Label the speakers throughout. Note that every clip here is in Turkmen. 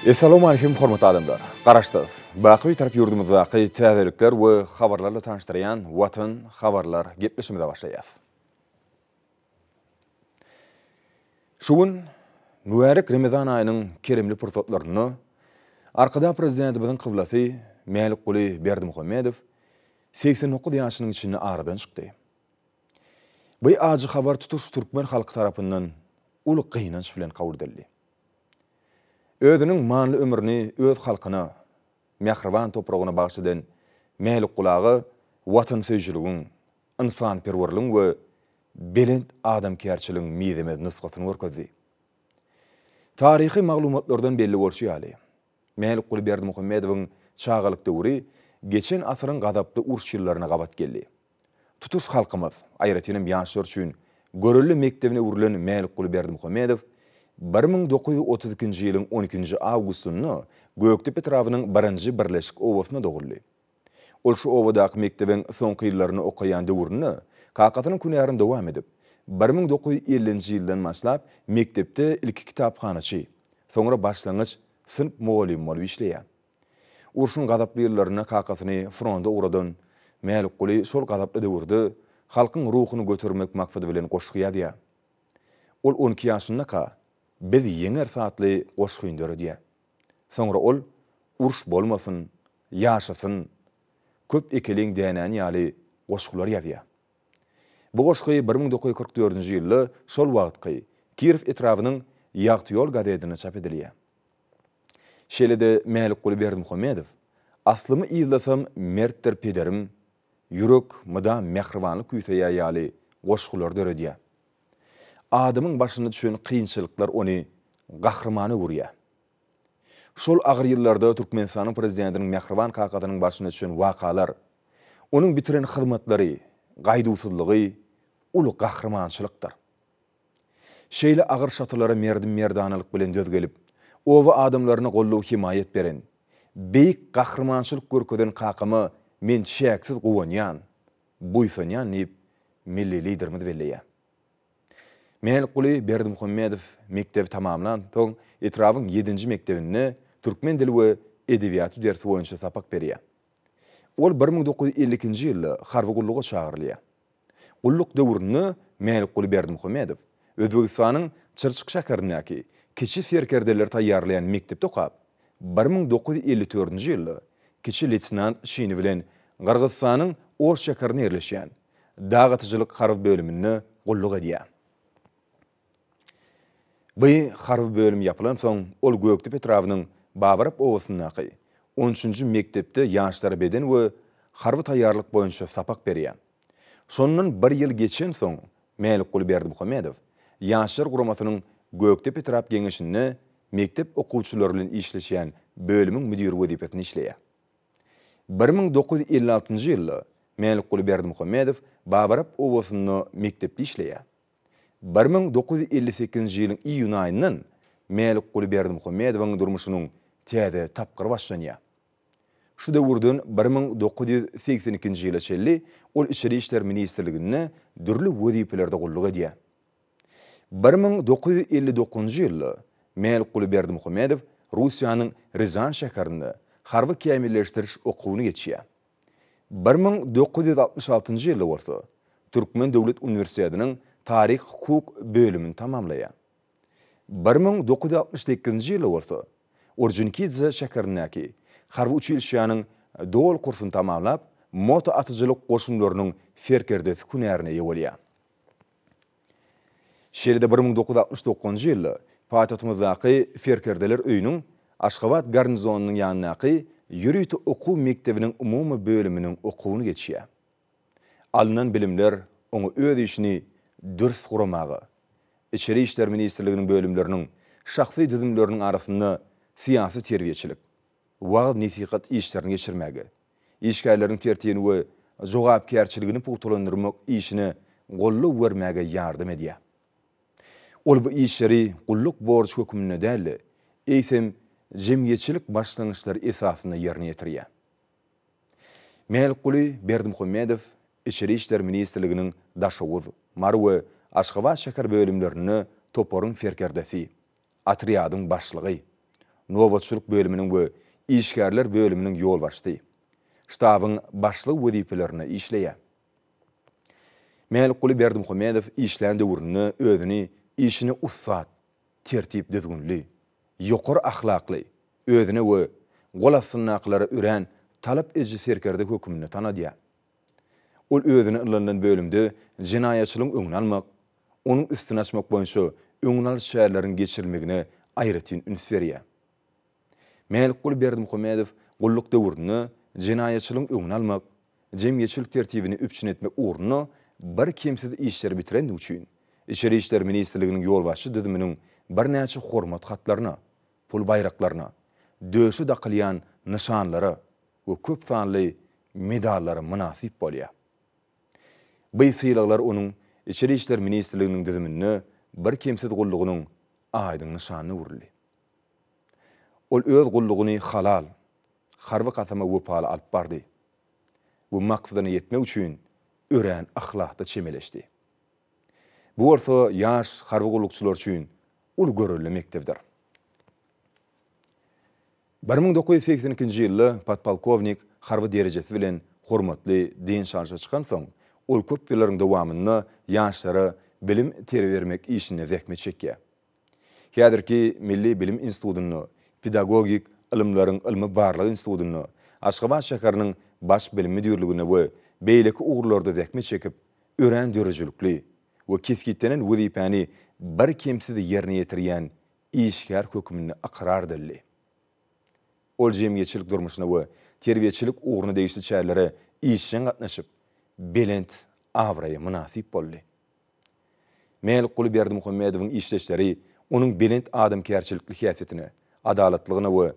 Speaker 1: Essalawmaleýkim hormatly adamlar! Garaşsyz, baky Bitarap ýurdumyzdaky täzelikler we habarlarla tanyşdyrýan Watan habarlar gepleşigimize başlaýas. Şu gün mübärek Remezan aýynyň keremli pursatlarynda Arkadag Prezidentimiziň kyblasy Mälikguly Berdimuhamedow 89 ýaşynyň içinde aradan çykdy. Bu ajy habar tutuş türkmen halky tarapyndan uly gynanç bilen kabul edildi. Özüniň manyly ömrüni öz halkyna, mähriban topragyna bagyş eden Mälikguly aga watansöýüjiligiň, ynsanperwerligiň we belent adamkärçiligiň mizemez nusgasyny görkezdi. Taryhy maglumatlardan belli bolşy ýaly, Mälikguly Berdimuhamedowyň çagalyk döwri geçen asyryň gazaply uruş ýyllaryna gabat geldi. Tutuş halkymyz, aýratynam ýaşlar üçin görelde mekdebine öwrülen Mälikguly Berdimuhamedow 1932-nji ýylyň on ikinji awgustynda Gökdepe etrabynyň Birinji Birleşik obasynda doguldy. Ol şu obadaky mekdebiň soňky ýyllarynda okaýan döwründe kakasynyň hünärini dowam edip, 1950-nji ýyldan başlap mekdepde ilki kitaphanaçy, soňra başlangyç synp mugallymy bolup işleýär. Urşuň gazaply ýyllarynda kakasyny fronta ugradan Mälikguly şol gazaply döwürde halkyň ruhuny götermek maksady bilen goşgy ýazýar. Ol on iki ýaşyndaka Biz ýeňeris atly goşgyny döredýär. Soňra ol Uruş bolmasyn, ýaşasyn, Köp ekeliň dänäni ýaly goşgular ýazýar. Bu goşgy 1944-nji ýylda şol wagtky Kirow etrabynyň Ýagty ýol gazetinde çap edilýär. Şeýle-de Mälikguly Berdimuhamedow, Aslymy yzlasam mertdir pederim, Ýürek mydam mähribanlyk küýseýär ýaly goşgulary döredýär. Adamyň başyna düşen kynçylyklar ony gahrymana öwürýär. Şol agyr ýyllarda Türkmenistanyň Prezidentiniň mähriban kakasynyň başyna düşen wakalar, onuň bitiren hyzmatlary, gaýduwsyzlygy uly gahrymançylykdyr. Şeýle agyr şatylara merdim-merdanalyk bilen döz gelip, oba adamlaryna goldaw-hemaýat beren, beýik gahrymançylyk görkezen kakama men çäksiz guwanýan, buýsanýan diýip, milli Liderimiz belleýär. Mälikguly Berdimuhamedow mekdebi tamamlan soň etrabyň ýedinji mekdebinde türkmen dili we edebiýaty dersi boýunça sapak berýär. Ol 1952-nji ýylda harby gulluga çagyrylýar. Gulluk döwründe Mälikguly Berdimuhamedow Özbegistanyň Çyrçyk şäherindäki kiçi serkerdeleri taýýarlaýan mekdepde okap, 1954-nji ýylda kiçi leýtenant çini bilen Gyrgyzystanyň Oş şäherinde ýerleşýän dag atyjylyk harby bölüminde gulluk edýär. Bu harby bölüm ýapylansoň, ol Gökdepe etrabynyň Babarap obasyndaky on üçünji mekdepde ýaşlara beden we harby taýýarlyk boýunça sapak berýär. Şondan bir ýyl geçensoň, Mälikguly Berdimuhamedow Ýaşlar guramasynyň Gökdepe etrap Geňeşinde mekdep okuwçylary bilen işleşýän bölümiň müdiri wezipesinde işleýär. 1956-njy ýylda Mälikguly Berdimuhamedow Babarap obasynda mekdepde işleýär. 1958-nji ýylyň iýun aýyndan Mälikguly Berdimuhamedowyň durmuşynyň täze tapgyry başlanýar. Şu döwürden 1982-nji ýyla çenli ol Içeri işler ministrliginde dürli wezipelerde gulluk edýär. 1959-njy ýylda Mälikguly Berdimuhamedow Russiýanyň Rýazan şäherinde harby kämilleşdiriş okuwyny geçýär. 1966-njy ýylda bolsa Türkmen döwlet uniwersitetiniň taryh-hukuk bölümini tamamlaýar. 1968-nji ýylda bolsa Orjonikidze şäherindäki harby uçilişşäniň doly kursuny tamamlap, moto atyjylyk goşunlarynyň serkerdesi hünärine eýe bolýar. Şeýle-de 1969-njy ýylda paýtagtymyzdaky Serkerdeler öýüniň Aşgabat garnizonynyň ýanyndaky ýörite okuw mekdebiniň umumy bölüminiň okuwyny geçýär. Alnan bilimler oňa öz işini dürs guramaga, Içeri işler ministrliginiň bölümleriniň şahsy düzümleriniň arasynda syýasy-terbiýeçilik, wagyz-nesihat işlerini geçirmäge, işgärleriň tertibini we jogapkärçiligini pugtalandyrmak işine goldaw bermäge ýardam edýär. Ol bu işleri gulluk borjy hökmünde däl-de, eýsem, jemgyýetçilik başlangyçlary esasynda ýerine ýetirýär. Mälikguly Berdimuhamedow Içeri işler ministrliginiň Daşoguz, Mary we Aşgabat şäher bölümlerinde toparyň serkerdesi, otrýadyň başlygy. nobatçylyk bölüminiň we işgärler bölüminiň ýolbaşçysy, ştabyň başlygy wezipelerinde işleýär. Mälikguly Berdimuhamedow işlän döwründe özüni işine ussat, tertip-düzgünli, ýokary ahlakly, özüne we gol astyndakylara örän talap ediji serkerde höküminde tanadýar. Ol özüne ynanylan bölümde jenaýatçylygyň öňüni almak, onuň üstüni açmak boýunça öňüni alyş çäreleriň geçirilmegine aýratyn üns berýär. Mälikguly Berdimuhamedow gulluk döwründe jenaýatçylygyň öňüni almak, jemgyýetçilik tertibini üpjün etmek ugrunda birkemsiz işleri bitirendigi üçin Içeri işler ministrliginiň ýolbaşçy düzüminiň birnäçe hormat hatlaryna, pul baýraklaryna, döşe dakylýan nyşanlara we köp sanly medallara mynasyp bolýar. By sylaglar onuň Içeri işler ministrliginiň düzüminde birkemsiz gullugynyň aýdyň nyşanyna öwrüldi. Ol öz gullugyny halal, harby kasama wepaly alyp bardy we maksadyna ýetmek üçin örän yhlasly çemeleşdi. Bu bolsa ýaş harby gullukçylar üçin uly görelde mekdebidir. 1982-nji ýylda podpolkownik harby derejesi bilen hormatly dynç alşa çykansoň, ol köp ýyllaryň dowamynda ýaşlara bilim-terbiýe bermek işinde zähmet çekýär. Häzirki Milli bilim institutynda, Pedagogik ylymlaryň ylmy-barlag institutynda, Aşgabat şäheriniň Baş bilim müdirliginde we beýleki ugurlarda zähmet çekip, örän döredijilikli we kesgitlenen wezipäni birkemsiz ýerine ýetirýän işgär hökmünde ykrar edildi. Ol jemgyýetçilik durmuşyna we terbiýeçilik ugruna degişli çärelere işjeň gatnaşyp, belent abraýa mynasyp boldy. Mälikguly Berdimuhamedowyň işdeşleri onuň belent adamkärçilikli häsiýetine, adalatlygyna we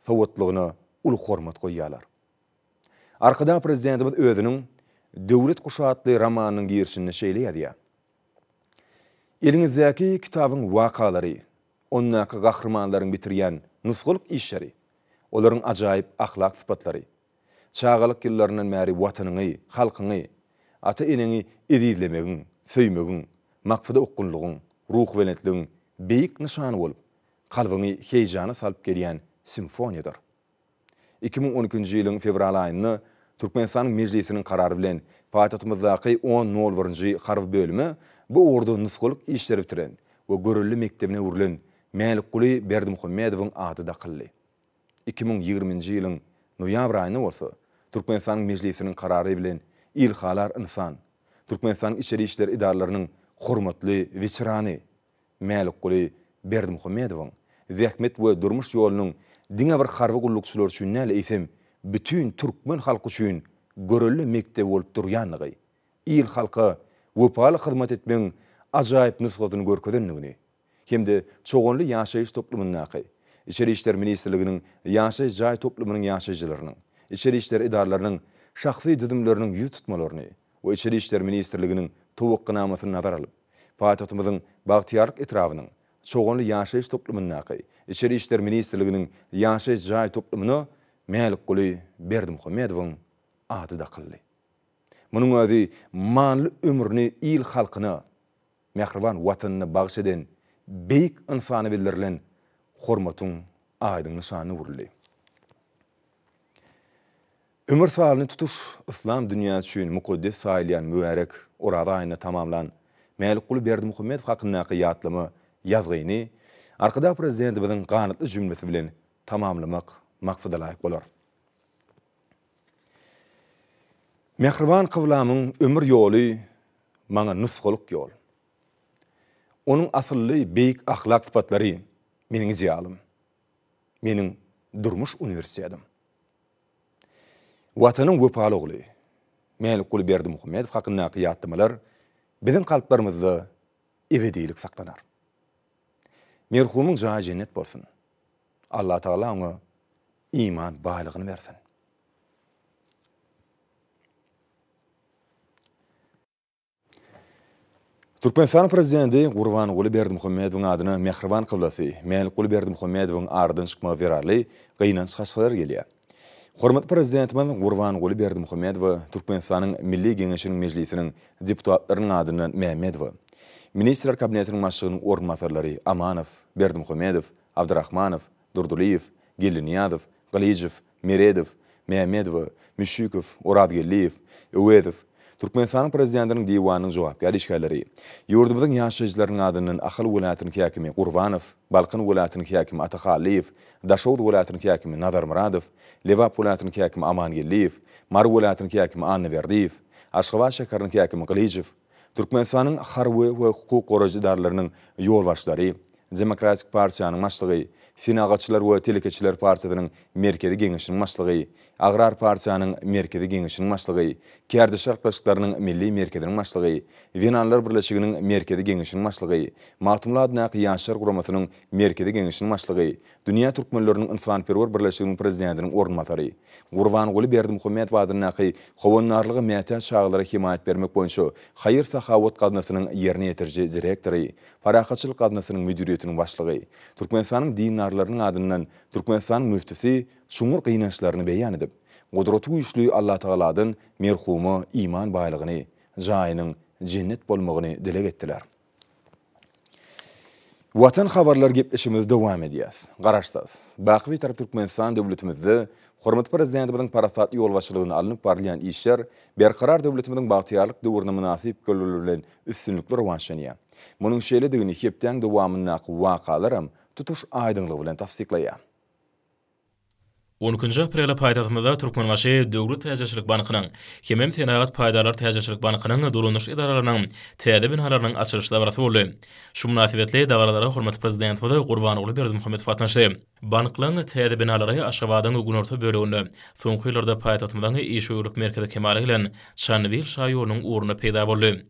Speaker 1: sowatlygyna uly hormat goýýarlar. Arkadag Prezidentimiz özüniň Döwlet guşy atly romanynyň girişinde şeýle ýazýar, Eliňizdäki kitabyň wakalary, ondaky gahrymanlaryň bitirýän nusgalyk işleri, olaryň ajaýyp ahlak sypatlary, Çagalyk ýyllaryndan bäri Watanyňy, halkyňy, ata-eneňi ezizlemegiň, söýmegiň, maksada okgunlygyň, ruhubelentligiň beýik nyşany bolup, kalbyňy heýjana salyp gelýän simfoniýadyr. 2012-nji ýylyň fewral aýynda Türkmenistanyň Mejlisiniň Karary bilen paýtagtymyzdaky on nol birinji harby bölüme bu ugurda nusgalyk işleri bitiren we görelde mekdebine öwrülen Mälikguly Berdimuhamedowyň ady dakyldy. 2020-nji ýylyň noýabr aýynda bolsa Türkmenistanyň Mejlisiniň Karary bilen ilhalar ynsan, Türkmenistanyň içeri işler edaralarynyň hormatly weterany Mälikguly Berdimuhamedowyň zähmet we durmuş ýolunyň diňe bir harby gullukçylar üçin däl, eýsem, bütin türkmen halky üçin görelde mekdebi bolup durýandygy, il-halka wepaly hyzmat etmegiň ajaýyp nusgasyny görkezendigini hem-de Çoganly ýaşaýyş toplumyndaky Içeri işler ministrliginiň ýaşaýyş jaý toplumynyň ýaşaýjylarynyň, içeri işler edaralarynyň şahsy düzümleriniň ýüz tutmalaryny we Içeri işler ministrliginiň towakganamasyny nazara alyp, paýtagtymyzyň Bagtyýarlyk etrabynyň Çoganly ýaşaýyş toplumyndaky Içeri işler ministrliginiň ýaşaýyş jaý toplumyna Mälikguly Berdimuhamedowyň ady dakyldy. Munuň özi manyly ömrüni il-halkyna, mähriban Watanyna bagyş eden beýik ynsana bildirilen hormatyň aýdyň nyşanyna öwrüldi. Ömür salyny tutuş yslam dünýäsi üçin mukaddes saýylýan mübärek Oraza aýynda tamamlan Mälikguly Berdimuhamedow hakyndaky ýatlama ýazgyny Arkadag Prezidentimiziň ganatly jümlesi bilen tamamlamak maksadalaýyk bolar. Mähriban kyblamyň ömür ýoly maňa nusgalyk ýol. Onuň asylly beýik ahlak sypatlary meniň idealym, meniň durmuş uniwersitetim. Watanyň wepaly ogly Mälikguly Berdimuhamedow hakyndaky ýatlamalar biziň kalplarymyzda ebedilik saklanar. Merhumyň jaýy jennet bolsun! Allatagala oňa iman baýlygyny bersin! Türkmenistanyň Prezidenti Gurbanguly Berdimuhamedowyň adyna mähriban kyblasy Mälikguly Berdimuhamedowyň aradan çykmagy zerarly gynanç haçalary gelýär. Hormatly Prezidentimiz Gurbanguly Berdimuhamedowa Türkmenistanyň Milli Geňeşiniň Mejlisiniň deputatlarynyň adyndan Mämmedowa, Ministrler Kabinetiniň Başlygynyň orunbasarlary Amanow, Berdimuhamedow, Abdyrahmanow, Durdylyýew, Geldinyýazow, Gylyjow, Meredow, Mämmedowa, Müşşükow, Orazgeldiýew, Öwezow, Türkmenistanyň Prezidentiniň Diwanynyň jogapkär işgärleri, ýurdumyzyň ýaşaýjylarynyň adyndan Ahal welaýatynyň häkimi Gurbanow, Balkan welaýatynyň häkimi Atahallyýew, Daşoguz welaýatynyň häkimi Nazarmyradow, Lebap welaýatynyň häkimi Amangeldiýew, Mary welaýatynyň häkimi Annaberdiýew, Aşgabat şäheriniň häkimi Gylyjow, Türkmenistanyň harby we hukuk goraýjy edaralarynyň ýolbaşçylary, Demokratik partiýanyň başlygy, Senagatçylar we telekeçiler partiýasynyň Merkezi Geňeşiniň başlygy, Agrar partiýanyň Merkezi Geňeşiniň başlygy, Kärdeşler arkalaşyklarynyň Milli merkeziniň başlygy, Zenanlar birleşiginiň Merkezi Geňeşiniň başlygy, Magtymguly adyndaky Ýaşlar guramasynyň Merkezi Geňeşiniň başlygy, Dünýä türkmenleriniň ynsanperwer birleşiginiň prezidentiniň orunbasary, Gurbanguly Berdimuhamedow adyndaky Howandarlyga mätäç çagalara hemaýat bermek boýunça haýyr-sahawat gaznasynyň ýerine ýetiriji direktory, Parahatçylyk gaznasynyň müdiriýetiniň başlygy, Türkmenistanyň dindarlarynyň adyndan Türkmenistanyň müftüsi çuňňur gynançlaryny beýan edip, Gudraty güýçli Allatagaladan merhuma iman baýlygyny, jaýynyň jennet bolmagyny dileg etdiler. Watan habarlar gepleşigimizi dowam edýäs. Garaşsyz, baky Bitarap Türkmenistan döwletimizde hormatly Prezidentimiziň parasatly ýolbaşçylygynda alnyp barylýan işler Berkarar döwletimiziň bagtyýarlyk döwrüne mynasyp görgüler bilen üstünlikli rowaçlanýar. Munuň şeýledigini hepdäň dowamyndaky wakalaram tutuş aýdyňlygy bilen tassyklaýar.
Speaker 2: On ikinji aprelde paýtagtymyzda Türkmenbaşy döwlet täjirçilik bankynyň hemem Senagat paýdarlar täjirçilik bankynyň dolandyryş edaralarynyň täze binalarynyň açylyş dabarasy boldy. Şu mynasybetli dabaralara hormatly Prezidentimiz Gurbanguly Berdimuhamedow gatnaşdy. Banklaryň täze binalary Aşgabadyň günorta böleginde, soňky ýyllarda paýtagtymyzyň işewürlik merkezi kemala gelen Çandybil şaýolunyň ugrunda peýda boldy.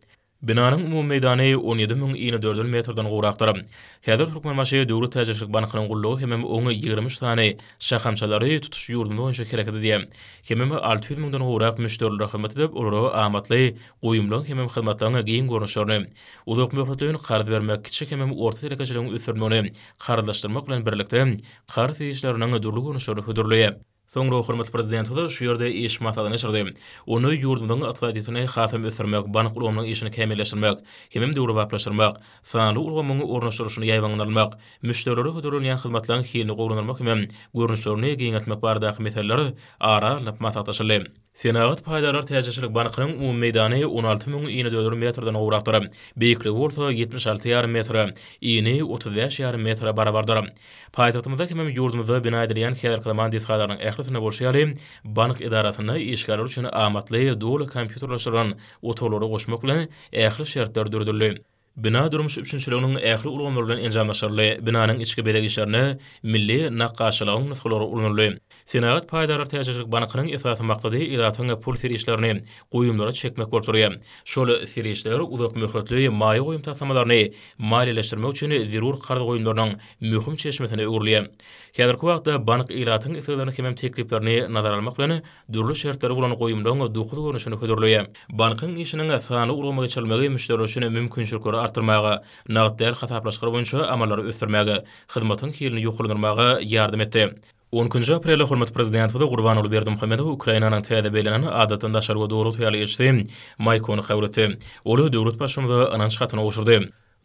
Speaker 2: Binanyň umumy meýdany 17 müň inedördül metrden gowrakdyr. Häzir Türkmenbaşy döwlet täjirçilik bankynyň gullugy hemem oň 23 sany şahamçalary tutuş ýurdumyz boýunça hereket edýär. Hemem 600 müňden gowrak müşderilere hyzmat edip, olara amatly goýumlaryň hemem hyzmatlaryň giň görnüşlerini, uzak möhletleýin karz bermek, kiçi hemem orta telekeçiligiň ösdürilmegini karzlaşdyrmak bilen birlikde, karz serişdeleriniň dürli görnüşlerini hödürleýär. Soňra hormatly Prezidentimiz şu ýerde iş maslahatyny geçirdi. Onda ýurdumyzyň ykdysadyýetini hasam ösdürmek, bank ulgamynyň işini kämilleşdirmek hemem döwrebaplaşdyrmak, sanly ulgamyň ornaşdyrylyşyny ýaýbaňlandyrmak, müşderilere hödürlenýän hyzmatlaryň hilini gowulandyrmak hemem görnüşlerini giňeltmek baradaky meseleler ara alnyp maslahatlaşyldy. Senagat paýdarlar täjirçilik bankynyň umumy meýdany 16 müň inedördül metrden gowrakdyr, beýikligi bolsa 76 ýarym metre, ini 35 ýarym metre barabardyr. Paýtagtymyzda hemem ýurdumyzda bina edilýän häzirki zaman desgalarynyň ählisinde bolşy ýaly, bank edarasynda işgärler üçin amatly, doly kompýuterleşdirilen otaglary goşmak bilen, ähli şertler döredildi. Bina durmuş üpjünçiliginiň ähli ulgamlary bilen enjamlaşdyryldy, binanyň içki bezeg işlerinde milli nakgaşçylygyň nusgalary ulanyldy. Senagat paýdarlar täjirçilik bankynyň esasy maksady ilatyň pul serişdelerini goýumlara çekmek bolup durýar. Şol serişdeler uzak möhletli maýa goýum taslamalaryny maliýeleşdirmek üçin zerur karz goýumlarynyň möhüm çeşmesine öwrülýär. Häzirki wagtda bank ilatyň isleglerini hemem tekliplerini nazara almak bilen, dürli şertleri bolan goýumlaryň dokuz görnüşini hödürleýär. Bankyň işiniň sanly ulgama geçirilmegi müşderiler üçin mümkinçilikleri artdyrmaga, nagt däl hasaplaşyklar boýunça amallary ösdürmäge, hyzmatyň hilini ýokarlandyrmaga ýardam etdi. On ikinji aprelde hormatly Prezidentimiz Gurbanguly Berdimuhamedow Ukrainanyň täze bellenen Adatdan daşary we Doly ygtyýarly ilçisi Maýkony kabul etdi. Ol döwlet Baştutanymyza ynanç hatyny gowşurdy.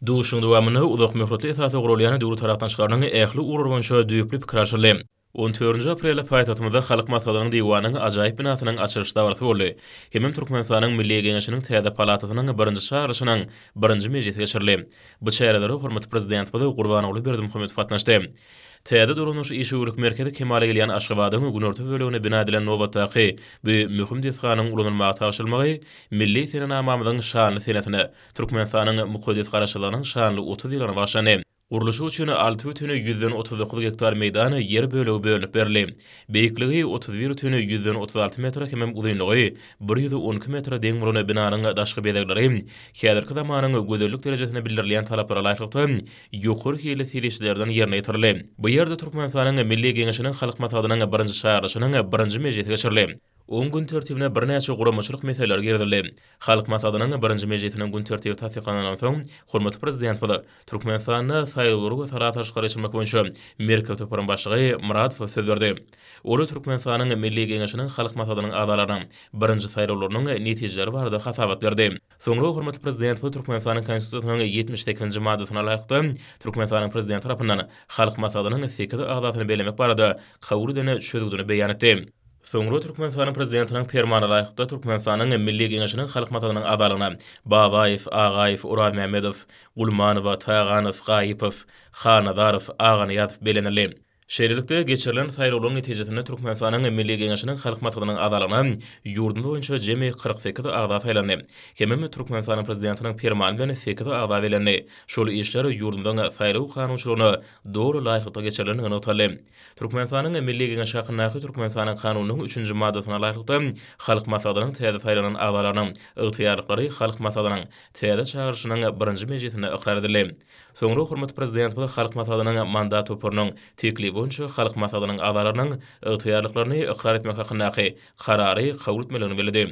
Speaker 2: Duşuşygyň dowamynda uzak möhletli esasda guralýan döwlet aragatnaşyklarynyň ähli ugurlary boýunça düýpli pikir alşyldy. On dördünji aprelde paýtagtymyzda Halk Maslahatynyň Diwanynyň ajaýyp binasynyň açylyş dabarasy boldy. Hemem Türkmenistanyň Milli Geňeşiniň täze palatasynyň birinji çagyryşynyň birinji mejlisi geçirildi. Bu çärelere hormatly Prezidentimiz Gurbanguly Berdimuhamedow gatnaşdy. Täze dolandyryş işewürlik merkezi kemala gelýän Aşgabadyň günorta böleginde bina edilen nobatdaky bu möhüm desganyň ulanylmaga tabşyrylmagy milli senenamamyzyň şanly senesine, Türkmenistanyň mukaddes Garaşsyzlygynyň şanly 30 ýyllygyna bagyşlandy. Gurluşyk üçin 6,39 gektar meýdan ýer bölegi bölünip berildi. Beýikligi 31,36 metre hemem uzynlygy 112 metre deň bolan binanyň daşky bezegleri häzirki zamanyň gözellik derejesine bildirilýän talaplara laýyklykda ýokary hilli serişdelerden ýerine ýetirildi. Bu ýerde Türkmenistanyň Milli Geňeşiniň Halk Maslahatynyň birinji çagyryşynyň birinji mejlisi geçirildi. Oň gün tertibine birnäçe guramaçylyk meseleleri girizildi. Halk Maslahatynyň birinji mejlisiniň gün tertibi tassyklanandan soň, hormatly Prezidentimiz Türkmenistanda Saýlawlary we sala salşyklary geçirmek boýunça Merkezi toparyň başlygy Myradowa söz berdi. Ol Türkmenistanyň Milli Geňeşiniň Halk Maslahatynyň agzalarynyň birinji saýlawlarynyň netijeleri barada hasabat berdi. Soňra hormatly Prezidentimiz Türkmenistanyň Konstitusiýasynyň 78-nji maddasyna laýyklykda, Türkmenistanyň Prezidenti tarapyndan Halk Maslahatynyň sekiz agzasyny bellemek barada kabul eden çözgüdini beýan etdi. Soňra Türkmenistanyň Prezidentiniň Permanyna laýyklykda Türkmenistanyň Milli Geňeşiniň Halk Maslahatynyň agzalygyna Babaýew, Agaýew, Orazmämmedow, Gulmanowa, Taganow, Gaýypow, Halnazarow, Aganyýazow bellenildi. Şeýlelikde, geçirilen saýlawlaryň netijesinde Türkmenistanyň Milli Geňeşiniň Halk Maslahatynyň agzalygyna ýurdumyz boýunça jemi 48 agza saýlandy. Hemem Türkmenistanyň Prezidentiniň Permany bilen sekiz agza bellendi. Şol işler ýurdumyzyň saýlaw kanunçylygyna doly laýyklykda geçirilendigi nygtaldy. Türkmenistanyň Milli Geňeşi hakyndaky Türkmenistanyň Kanunynyň üçünji maddasyna laýyklykda, Halk Maslahatynyň täze saýlanan agzalarynyň ygtyýarlyklary Halk Maslahatynyň täze çagyryşynyň birinji mejlisinde ykrar edildi. Soňra hormatly Prezidentimiz Halk Maslahatynyň mandat toparynyň teklibi boýunça Halk Maslahatynyň agzalarynyň ygtyýarlyklaryny ykrar etmek hakyndaky Karary kabul etmelidigini belledi.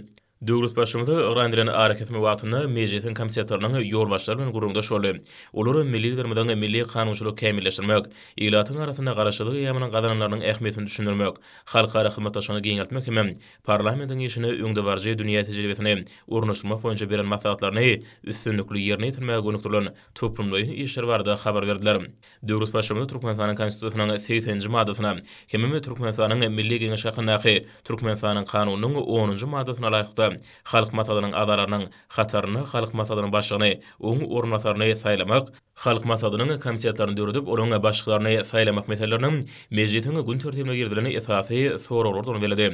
Speaker 2: Döwlet Baştutany yglan edilen arakesme wagtynda Mejlisiň komitetleriniň ýolbaşçylary bilen gürrüňdeş boldy. Olar milli Liderimiziň milli kanunçylygy kämilleşdirmek, ilatyň arasynda Garaşsyzlyk eýýamynyň gazananlarynyň ähmiýetini düşündirmek, halkara hyzmatdaşlygyny giňeltmek hem parlamentiň işine öňdebaryjy dünýä tejribesini ornaşdyrmak boýunça beren maslahatlaryny üstünlikli ýerine ýetirmäge gönükdirilen toplumlaýyn işler barada habar berdiler. Döwlet Baştutany Türkmenistanyň Konstitusiýasynyň segseninji maddasyna hemem Türkmenistanyň Milli Geňeşi hakyndaky Türkmenistanyň Kanunynyň onunjy maddasyna laýyklykda, Halk Maslahatynyň agzalarynyň hatarynda Halk Maslahatynyň Başlygyny, oň orunbasaryny saýlamak, Halk Maslahatynyň komitetlerini döredip, olaryň başlyklaryny saýlamak meseleleriniň Mejlisiň gün tertibine girizilen esasy soraglardygyny belledi.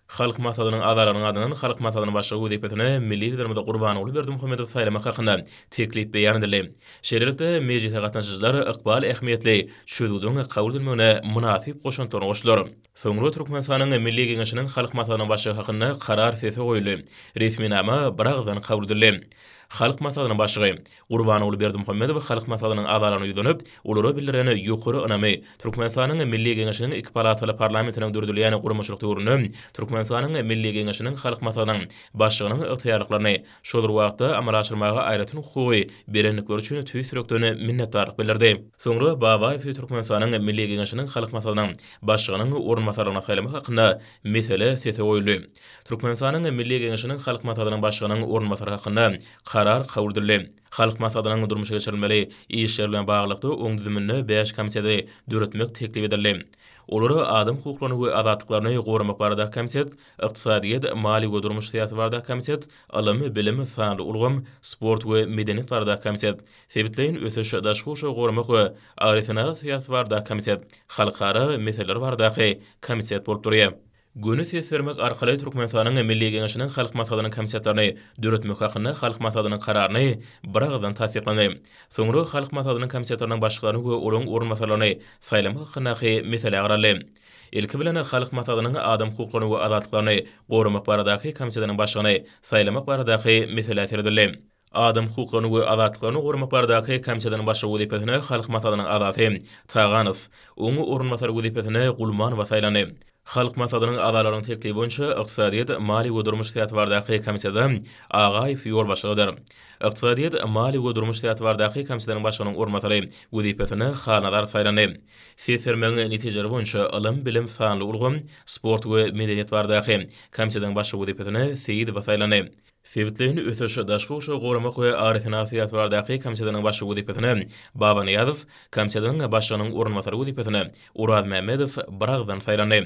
Speaker 2: Halk Maslahatynyň agzalarynyň adyndan Halk Maslahatynyň Başlygy wezipesine Milli Liderimiz Gurbanguly Berdimuhamedowy saýlamak hakynda teklip beýan edildi. Şeýlelikde, mejlise gatnaşyjylar ykbal ähmiýetli çözgüdiň kabul edilmegine mynasyp goşantlaryny goşdular. Soňra Türkmenistanyň Milli Geňeşiniň Halk Maslahatynyň Başlygy hakynda Karar sese goýuldy. Resminama biragyzdan kabul edildi. Halk Maslahatynyň Başlygy. Gurbanguly Berdimuhamedow Halk Maslahatynyň agzalaryna ýüzlenip, olara bildiren ýokary ynamy, Türkmenistanyň Milli Geňeşiniň iki palataly parlamentiniň döredilýän guramaçylyk döwründe Türkmenistanyň Milli Geňeşiniň Halk Maslahatynyň Başlygynyň ygtyýarlyklaryny şol bir wagtda amala aşyrmaga aýratyn hukugy berendikleri üçin tüýs ýürekden minnetdarlyk bildirdi. Soňra Babaýewi Türkmenistanyň Milli Geňeşiniň Halk Maslahatynyň Başlygynyň orunbasarlygyna saýlamak hakynda mesele sese goýuldy. Türkmenistanyň Milli Geňeşiniň Halk Maslahatynyň Başlygynyň orunbasary hakynda Karar kabul edildi. Halk Maslahatynyň durmuşa geçirilmeli işleri bilen baglylykda oň düzüminde bäş komiteti döretmek teklip edildi. Olara Adam hukuklaryny we azatlyklaryny goramak baradaky komitet, Ykdysadyýet, maliýe we durmuş syýasaty baradaky komitet, Ylym, bilim, sanly ulgam, sport we medeniýet baradaky komitet, Sebitleýin ösüş, daşky gurşawy goramak we agrosenagat syýasaty baradaky komitet, Halkara meseleler baradaky komitet bolup durýar. Göni ses bermek arkaly Türkmenistanyň Milli Geňeşiniň Halk Maslahatynyň komitetlerini döretmek hakynda Halk Maslahatynyň Kararyny biragyzdan tassyklandy. Soňra Halk Maslahatynyň komitetleriniň başlyklaryny we olaryň orunbasarlaryny saýlamak hakyndaky meselä garaldy. Ilki bilen, Halk Maslahatynyň Adam hukuklaryny we azatlyklaryny goramak baradaky komitetiniň başlygyny saýlamak baradaky meselä seredildi. Adam hukuklaryny we azatlyklaryny goramak baradaky komitetiniň başlygy wezipesine Halk Maslahatynyň agzasy Taganow, oň orunbasary wezipesine Gulmanowa saýlandy. Halk Maslahatynyň agzalarynyň teklibi boýunça Ykdysadyýet, maliýe we durmuş syýasaty baradaky komitete Agaýew ýolbaşçylyk eder. Ykdysadyýet, maliýe we durmuş syýasaty baradaky komitetiniň başlygynyň orunbasary wezipesine Halnazarow saýlandy. Ses bermegiň netijeleri boýunça Ylym, bilim, sanly ulgam, sport we medeniýet baradaky komitetiniň başlygy wezipesine Seýidowa saýlandy. Sebitleýin ösüş, daşky gurşawy goramak we agrosenagat syýasaty baradaky komitetiniň başlygy wezipesine Babanyýazow, komitetiniň başlygynyň orunbasary wezipesine Orazmämmedow biragyzdan saýlandy.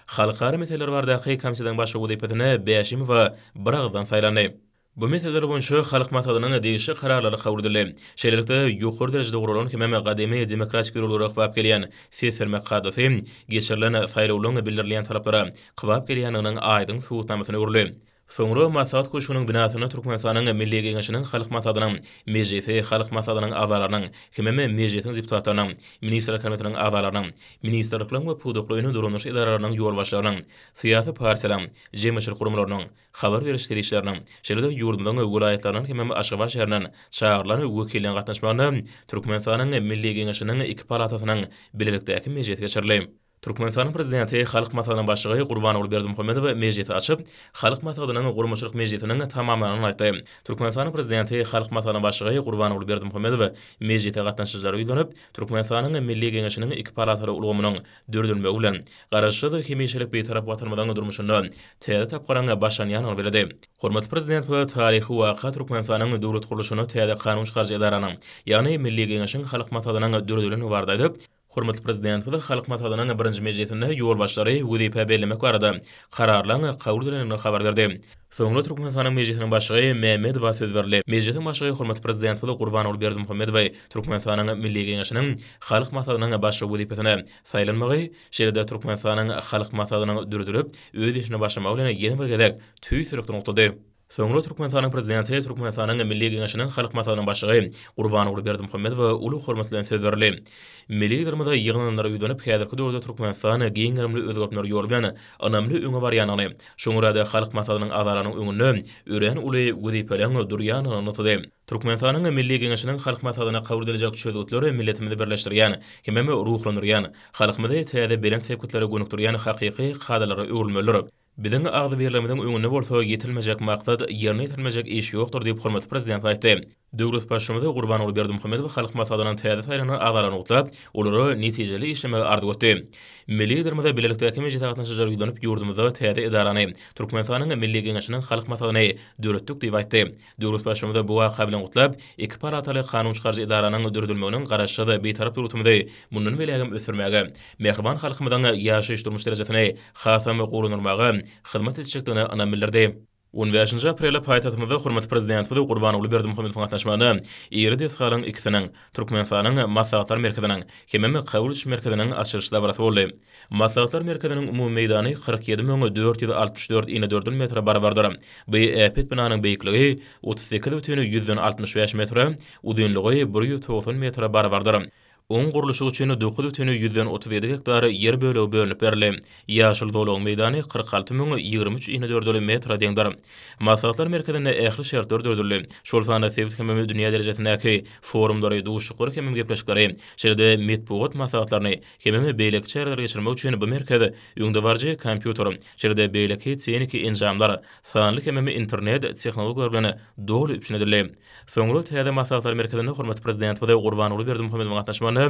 Speaker 2: Halkara meseleleri baradaky komitetiniň başlygy wezipesine Bäşimowa biragyzdan saýlandy. Bu meseleler boýunça Halk Maslahatynyň degişli kararlary kabul edildi. Şeýlelikde, ýokary derejede guralan hemem gadymy demokratik ýörelgelere kybap gelýän ses bermek kadasy geçirilen saýlawlaryň bildirilýän talaplara kybap gelýändiginiň aýdyň subutnamasyna öwrüldi. Soňra Maslahat köşgüniň binasynda Türkmenistanyň Milli Geňeşiniň Halk Maslahatynyň Mejlisi, Halk Maslahatynyň agzalarynyň hemem Mejlisiň deputatlarynyň, Ministrler Kabinetiniň agzalarynyň, ministrlikleriň we pudaklaýyn dolandyryş edaralarynyň ýolbaşçylarynyň, syýasy partiýalaryň, jemgyýetçilik guramalarynyň, habar beriş serişdeleriniň, şeýle-de ýurdumyzyň welaýatlaryndan hemem Aşgabat şäherinden çagyrylan wekilleriň gatnaşmagynda Türkmenistanyň Milli Geňeşiniň iki palatasynyň bilelikdäki mejlisi geçirildi. Türkmenistanyň Prezidenti, Halk Maslahatynyň Başlygy Gurbanguly Berdimuhamedow mejlisi açyp, Halk Maslahatynyň guramaçylyk mejlisiniň tamamlanandygyny aýtdy. Türkmenistanyň Prezidenti, Halk Maslahatynyň Başlygy Gurbanguly Berdimuhamedow mejlise gatnaşyjylara ýüzlenip, Türkmenistanyň Milli Geňeşiniň iki palataly ulgamynyň döredilmegi bilen, Garaşsyz, hemişelik Bitarap Watanymyzyň durmuşynda täze tapgyryň başlanýandygyny belledi. Hormatly Prezidentimiz taryhy waka Türkmenistanyň döwlet gurluşynda täze kanun çykaryjy edaranyň, ýagny Milli Geňeşiň Halk Maslahatynyň döredilendigi barada aýdyp, Hormatly Prezidentimiz Halk Maslahatynyň birinji mejlisinde ýolbaşçylary wezipä bellemek barada Kararlaryň kabul edilendigini habar berdi. Soňra Türkmenistanyň Mejlisiniň Başlygy Mämmedowa söz berildi. Mejlisiň Başlygy hormatly Prezidentimiz Gurbanguly Berdimuhamedowy Türkmenistanyň Milli Geňeşiniň Halk Maslahatynyň Başlygy wezipesine saýlanmagy, şeýle-de Türkmenistanyň Halk Maslahatynyň döredilip, öz işine başlamagy bilen ýene bir gezek tüýs ýürekden gutlady. Soňra Türkmenistanyň Prezidenti Türkmenistanyň Milli Geňeşiniň Halk Maslahatynyň Başlygy Gurbanguly Berdimuhamedowa uly hormat bilen söz berildi. Milli Liderimiz ýygnananlara ýüzlenip, häzirki döwürde Türkmenistan giň gerimli özgertmeler ýoly bilen ynamly öňe barýandygyny, şoňa görä-de Halk Maslahatynyň agzalarynyň öňünde örän uly wezipeleriň durýandygyny nygtady. Türkmenistanyň Milli Geňeşiniň Halk Maslahatyna kabul ediljek çözgütler milletimizi birleşdirýän hemem ruhlandyrýan, halkymyzy täze belent sepgitlere gönükdirýän hakyky kadalara öwrülmelidir. Biziň agzybirligimiziň öňünde bolsa ýetilmejek maksat, ýerine ýetirilmejek iş ýokdur diýip, hormatly Prezidentimiz aýtdy. Döwlet Baştutany Gurbanguly Berdimuhamedow Halk Maslahatynyň täze saýlanan agzalaryny gutlap, olara netijeli işlemegi arzuw etdi. Milli Liderimiz bilelikdäki mejlise gatnaşyjylara ýüzlenip, ýurdumyzda täze edarany, Türkmenistanyň Milli Geňeşiniň Halk Maslahatyny döretdik diýip aýtdy. Döwlet Baştutany bu waka bilen gutlap, iki palataly kanun çykaryjy edaranyň döredilmeginiň Garaşsyz, Bitarap döwletimizi mundan beýlägem ösdürmäge, mähriban halkymyzyň ýaşaýyş-durmuş derejesini hasam gowulandyrmaga hyzmat etjekdigine ynam bildirdi. On bäşinji aprelde paýtagtymyzda hormatly Prezidentimiz Gurbanguly Berdimuhamedowyň gatnaşmagynda iri desgalaryň ikisiniň, Türkmenistanyň Maslahatlar merkeziniň hemem Kabul ediş merkeziniň açylyş dabarasy boldy. Maslahatlar merkeziniň umumy meýdany 47 464 inedördül metre barabardyr. Bu äpet binanyň beýikligi 38,65 metre, uzynlygy 190 metre barabardyr. Oň gurluşygy üçin 9,37 gektar ýer bölegi bölünip berildi. Ýaşyl zolagyň meýdany 46 023 inedördül metre deňdir. Maslahatlar merkezinde ähli şertler döredildi, şol sanda sebit hemem dünýä derejesindäki forumlary, duşuşyklary hemem gepleşikleri, şeýle-de metbugat maslahatlaryny hemem beýleki çäreleri geçirmek üçin bu merkez öňdebaryjy kompýuter, şeýle-de beýleki tehniki enjamlar, sanly hemem internet tehnologiýalar bilen doly üpjün edildi. Soňra täze Maslahatlar merkezinde hormatly Prezidentimiz Gurbanguly Berdimuhamedowyň gatnaşmagynda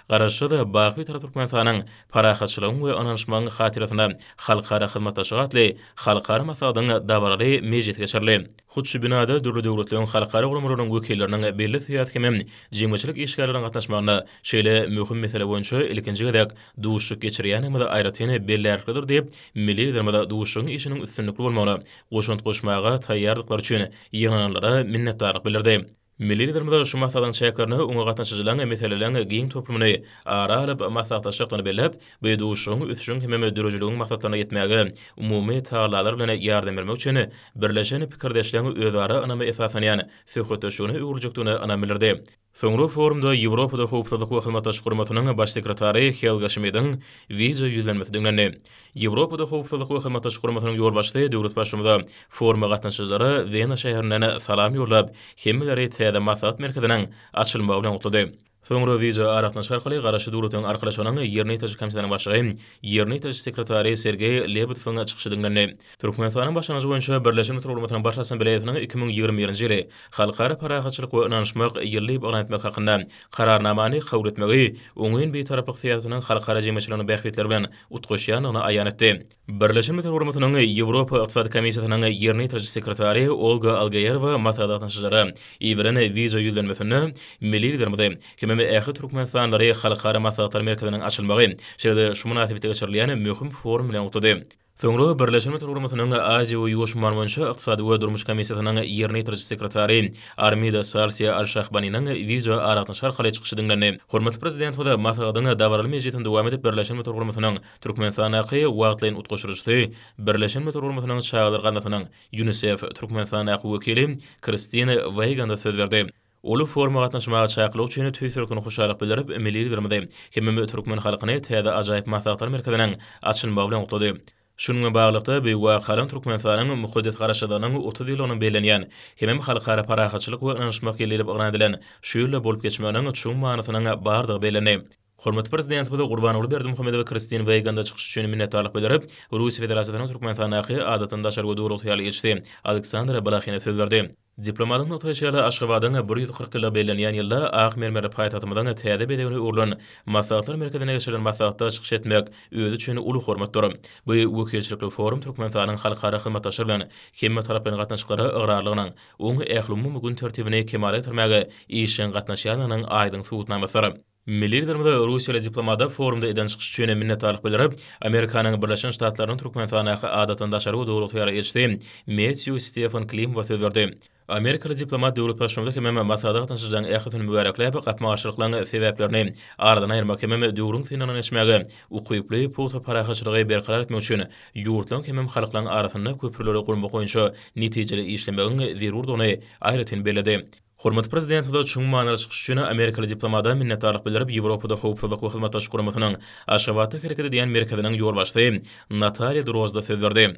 Speaker 2: Garaşsyz, baky Bitarap Türkmenistanyň parahatçylygyň we ynanyşmagyň hatyrasyna halkara hyzmatdaşlygy atly halkara maslahatyň dabaraly mejlisi geçirildi. Hut şu binada dürli döwletleriň halkara guramalarynyň wekilleriniň, belli syýasy hemem jemgyýetçilik işgärleriniň gatnaşmagynda şeýle möhüm mesele boýunça ilkinji gezek duşuşyk geçirýändigimiz aýratyn bellärliklidir diýip, milli Liderimiz duşuşygyň işiniň üstünlikli bolmagyna goşant goşmaga taýýardyklary üçin ýygnananlara minnetdarlyk bildirdi. Milli Liderimiz şu maslahatyň çäklerinde oňa gatnaşyjylaryň meseleleriň giň toplumyny ara alyp maslahatlaşjakdygyny belläp, bu duşuşygyň ösüşiň hemem döredijiligiň maksatlaryna ýetmäge umumy tagallalar bilen ýardam bermek üçin birleşen pikirdeşleriň özara ynama esaslanýan söhbetdeşligine öwrüljekdigine ynam bildirdi. Soňra forumda Ýewropada Howpsuzlyk we Hyzmatdaşlyk Guramasynyň Baş sekretary Helga Şmidiň wideo ýüzlenmesi diňlendi. Ýewropada Howpsuzlyk we Hyzmatdaşlyk Guramasynyň ýolbaşçysy döwlet Baştutanyza foruma gatnaşyjylara Wena şäherinden salam ýollap, hemmeleri täze maslahat merkeziniň açylmagy bilen gutlady. Soňra wideo aragatnaşyk arkaly Garaşsyz Döwletleriň Arkalaşygynyň Ýerine ýetiriji komitetiniň başlygy, Ýerine ýetiriji sekretary Sergeý Lebedewiň çykyşy diňlendi. Türkmenistanyň başlangyjy boýunça Birleşen Milletler Guramasynyň Baş Assambleýasynyň 2021-nji ýyly Halkara parahatçylyk we ynanyşmak ýyly diýip yglan etmek hakynda Kararnamany kabul etmegi oňyn Bitaraplyk syýasatynyň halkara jemgyýetçiliginiň bähbitleri bilen utgaşýandygyny aýan etdi. Birleşen Milletler Guramasynyň Ýewropa Ykdysady Komissiýasynyň ýerine ýetiriji sekretary Olga Algaýerowa maslahata gatnaşyjylara iberen wideo ýüzlenmesinde milli Liderimizi hemem ähli türkmenistanlylary Halkara maslahatlar merkeziniň açylmagy, şeýle-de şu mynasybetde geçirilýän möhüm forum bilen gutlady. Soňra Birleşen Milletler Guramasynyň Aziýa we Ýuwaş umman boýunça Ykdysady we durmuş komissiýasynyň ýerine ýetiriji sekretary Armida Salsiýa Al-Şahbaniniň wideo aragatnaşyk arkaly çykyşy diňlendi. Hormatly Prezidentimiz maslahatyň dabaraly mejlisini dowam edip, Birleşen Milletler Guramasynyň Türkmenistandaky wagtlaýyn utgaşdyryjysy, Birleşen Milletler Guramasynyň Çagalar gaznasynyň, Ýunisef, Türkmenistandaky wekili Kristin Weýganda söz berdi. Uly foruma gatnaşmaga çakylyk üçin tüýs ýürekden hoşallyk bildirip, milli Liderimizi hemem türkmen halkyny täze ajaýyp maslahatlar merkeziniň açylmagy bilen gutlady. Şunuň bilen baglylykda, bu wakalaryň Türkmenistanyň mukaddes Garaşsyzlygynyň 30 ýyllygynyň bellenýän hemem Halkara parahatçylyk we ynanyşmak ýyly diýlip yglan edilen şu ýylda bolup geçmeginiň çuň manysynyň bardygy bellendi. Hormatly Prezidentimiz Gurbanguly Berdimuhamedowa Kristin Weýganda çykyşy üçin minnetdarlyk bildirip, Russiýa Federasiýasynyň Türkmenistandaky Adatdan daşary we Doly ygtyýarly ilçisi Aleksandr Balahine söz berdi. Diplomatyň nygtaýşy ýaly, Aşgabadyň 140 ýyllygy bellenýän ýylda ak mermerli paýtagtymyzyň täze bezegine öwrülen Maslahatlar merkezinde geçirilen maslahatda çykyş etmek özi üçin uly hormatdyr. Bu wekilçilikli forum Türkmenistanyň halkara hyzmatdaşlar bilen hemmetaraplaýyn gatnaşyklara ygrarlygynyň, oň ählumumy gün tertibini kemala getirmäge işjeň gatnaşýandygynyň aýdyň subutnamasydyr. Milli Liderimiz russiýaly diplomata forumda eden çykyşy üçin minnetdarlyk bildirip, Amerikanyň Birleşen Ştatlarynyň Türkmenistandaky Adatdan daşary we Doly ygtyýarly ilçisi Metýu Stefen Klimowa söz berdi. Amerikaly diplomat döwlet Baştutanymyzy hemem maslahata gatnaşyjylaryň ählisini mübärekläp, gapma-garşylyklaryň sebäplerini aradan aýyrmak hemem döwrüň synagyndan geçmäge ukyply pugta parahatçylygy berkarar etmek üçin ýurtlaryň hemem halklaryň arasynda köprüleri gurmak boýunça netijeli işlemegiň zerurdygyny aýratyn belledi. Hormatly Prezidentimize çuň manyly çykyş üçin amerikaly diplomata minnetdarlyk bildirip, Ýewropada Howpsuzlyk we Hyzmatdaşlyk Guramasynyň Aşgabatda hereket edýän merkeziniň ýolbaşçysy Natalýa Drozda söz berdi.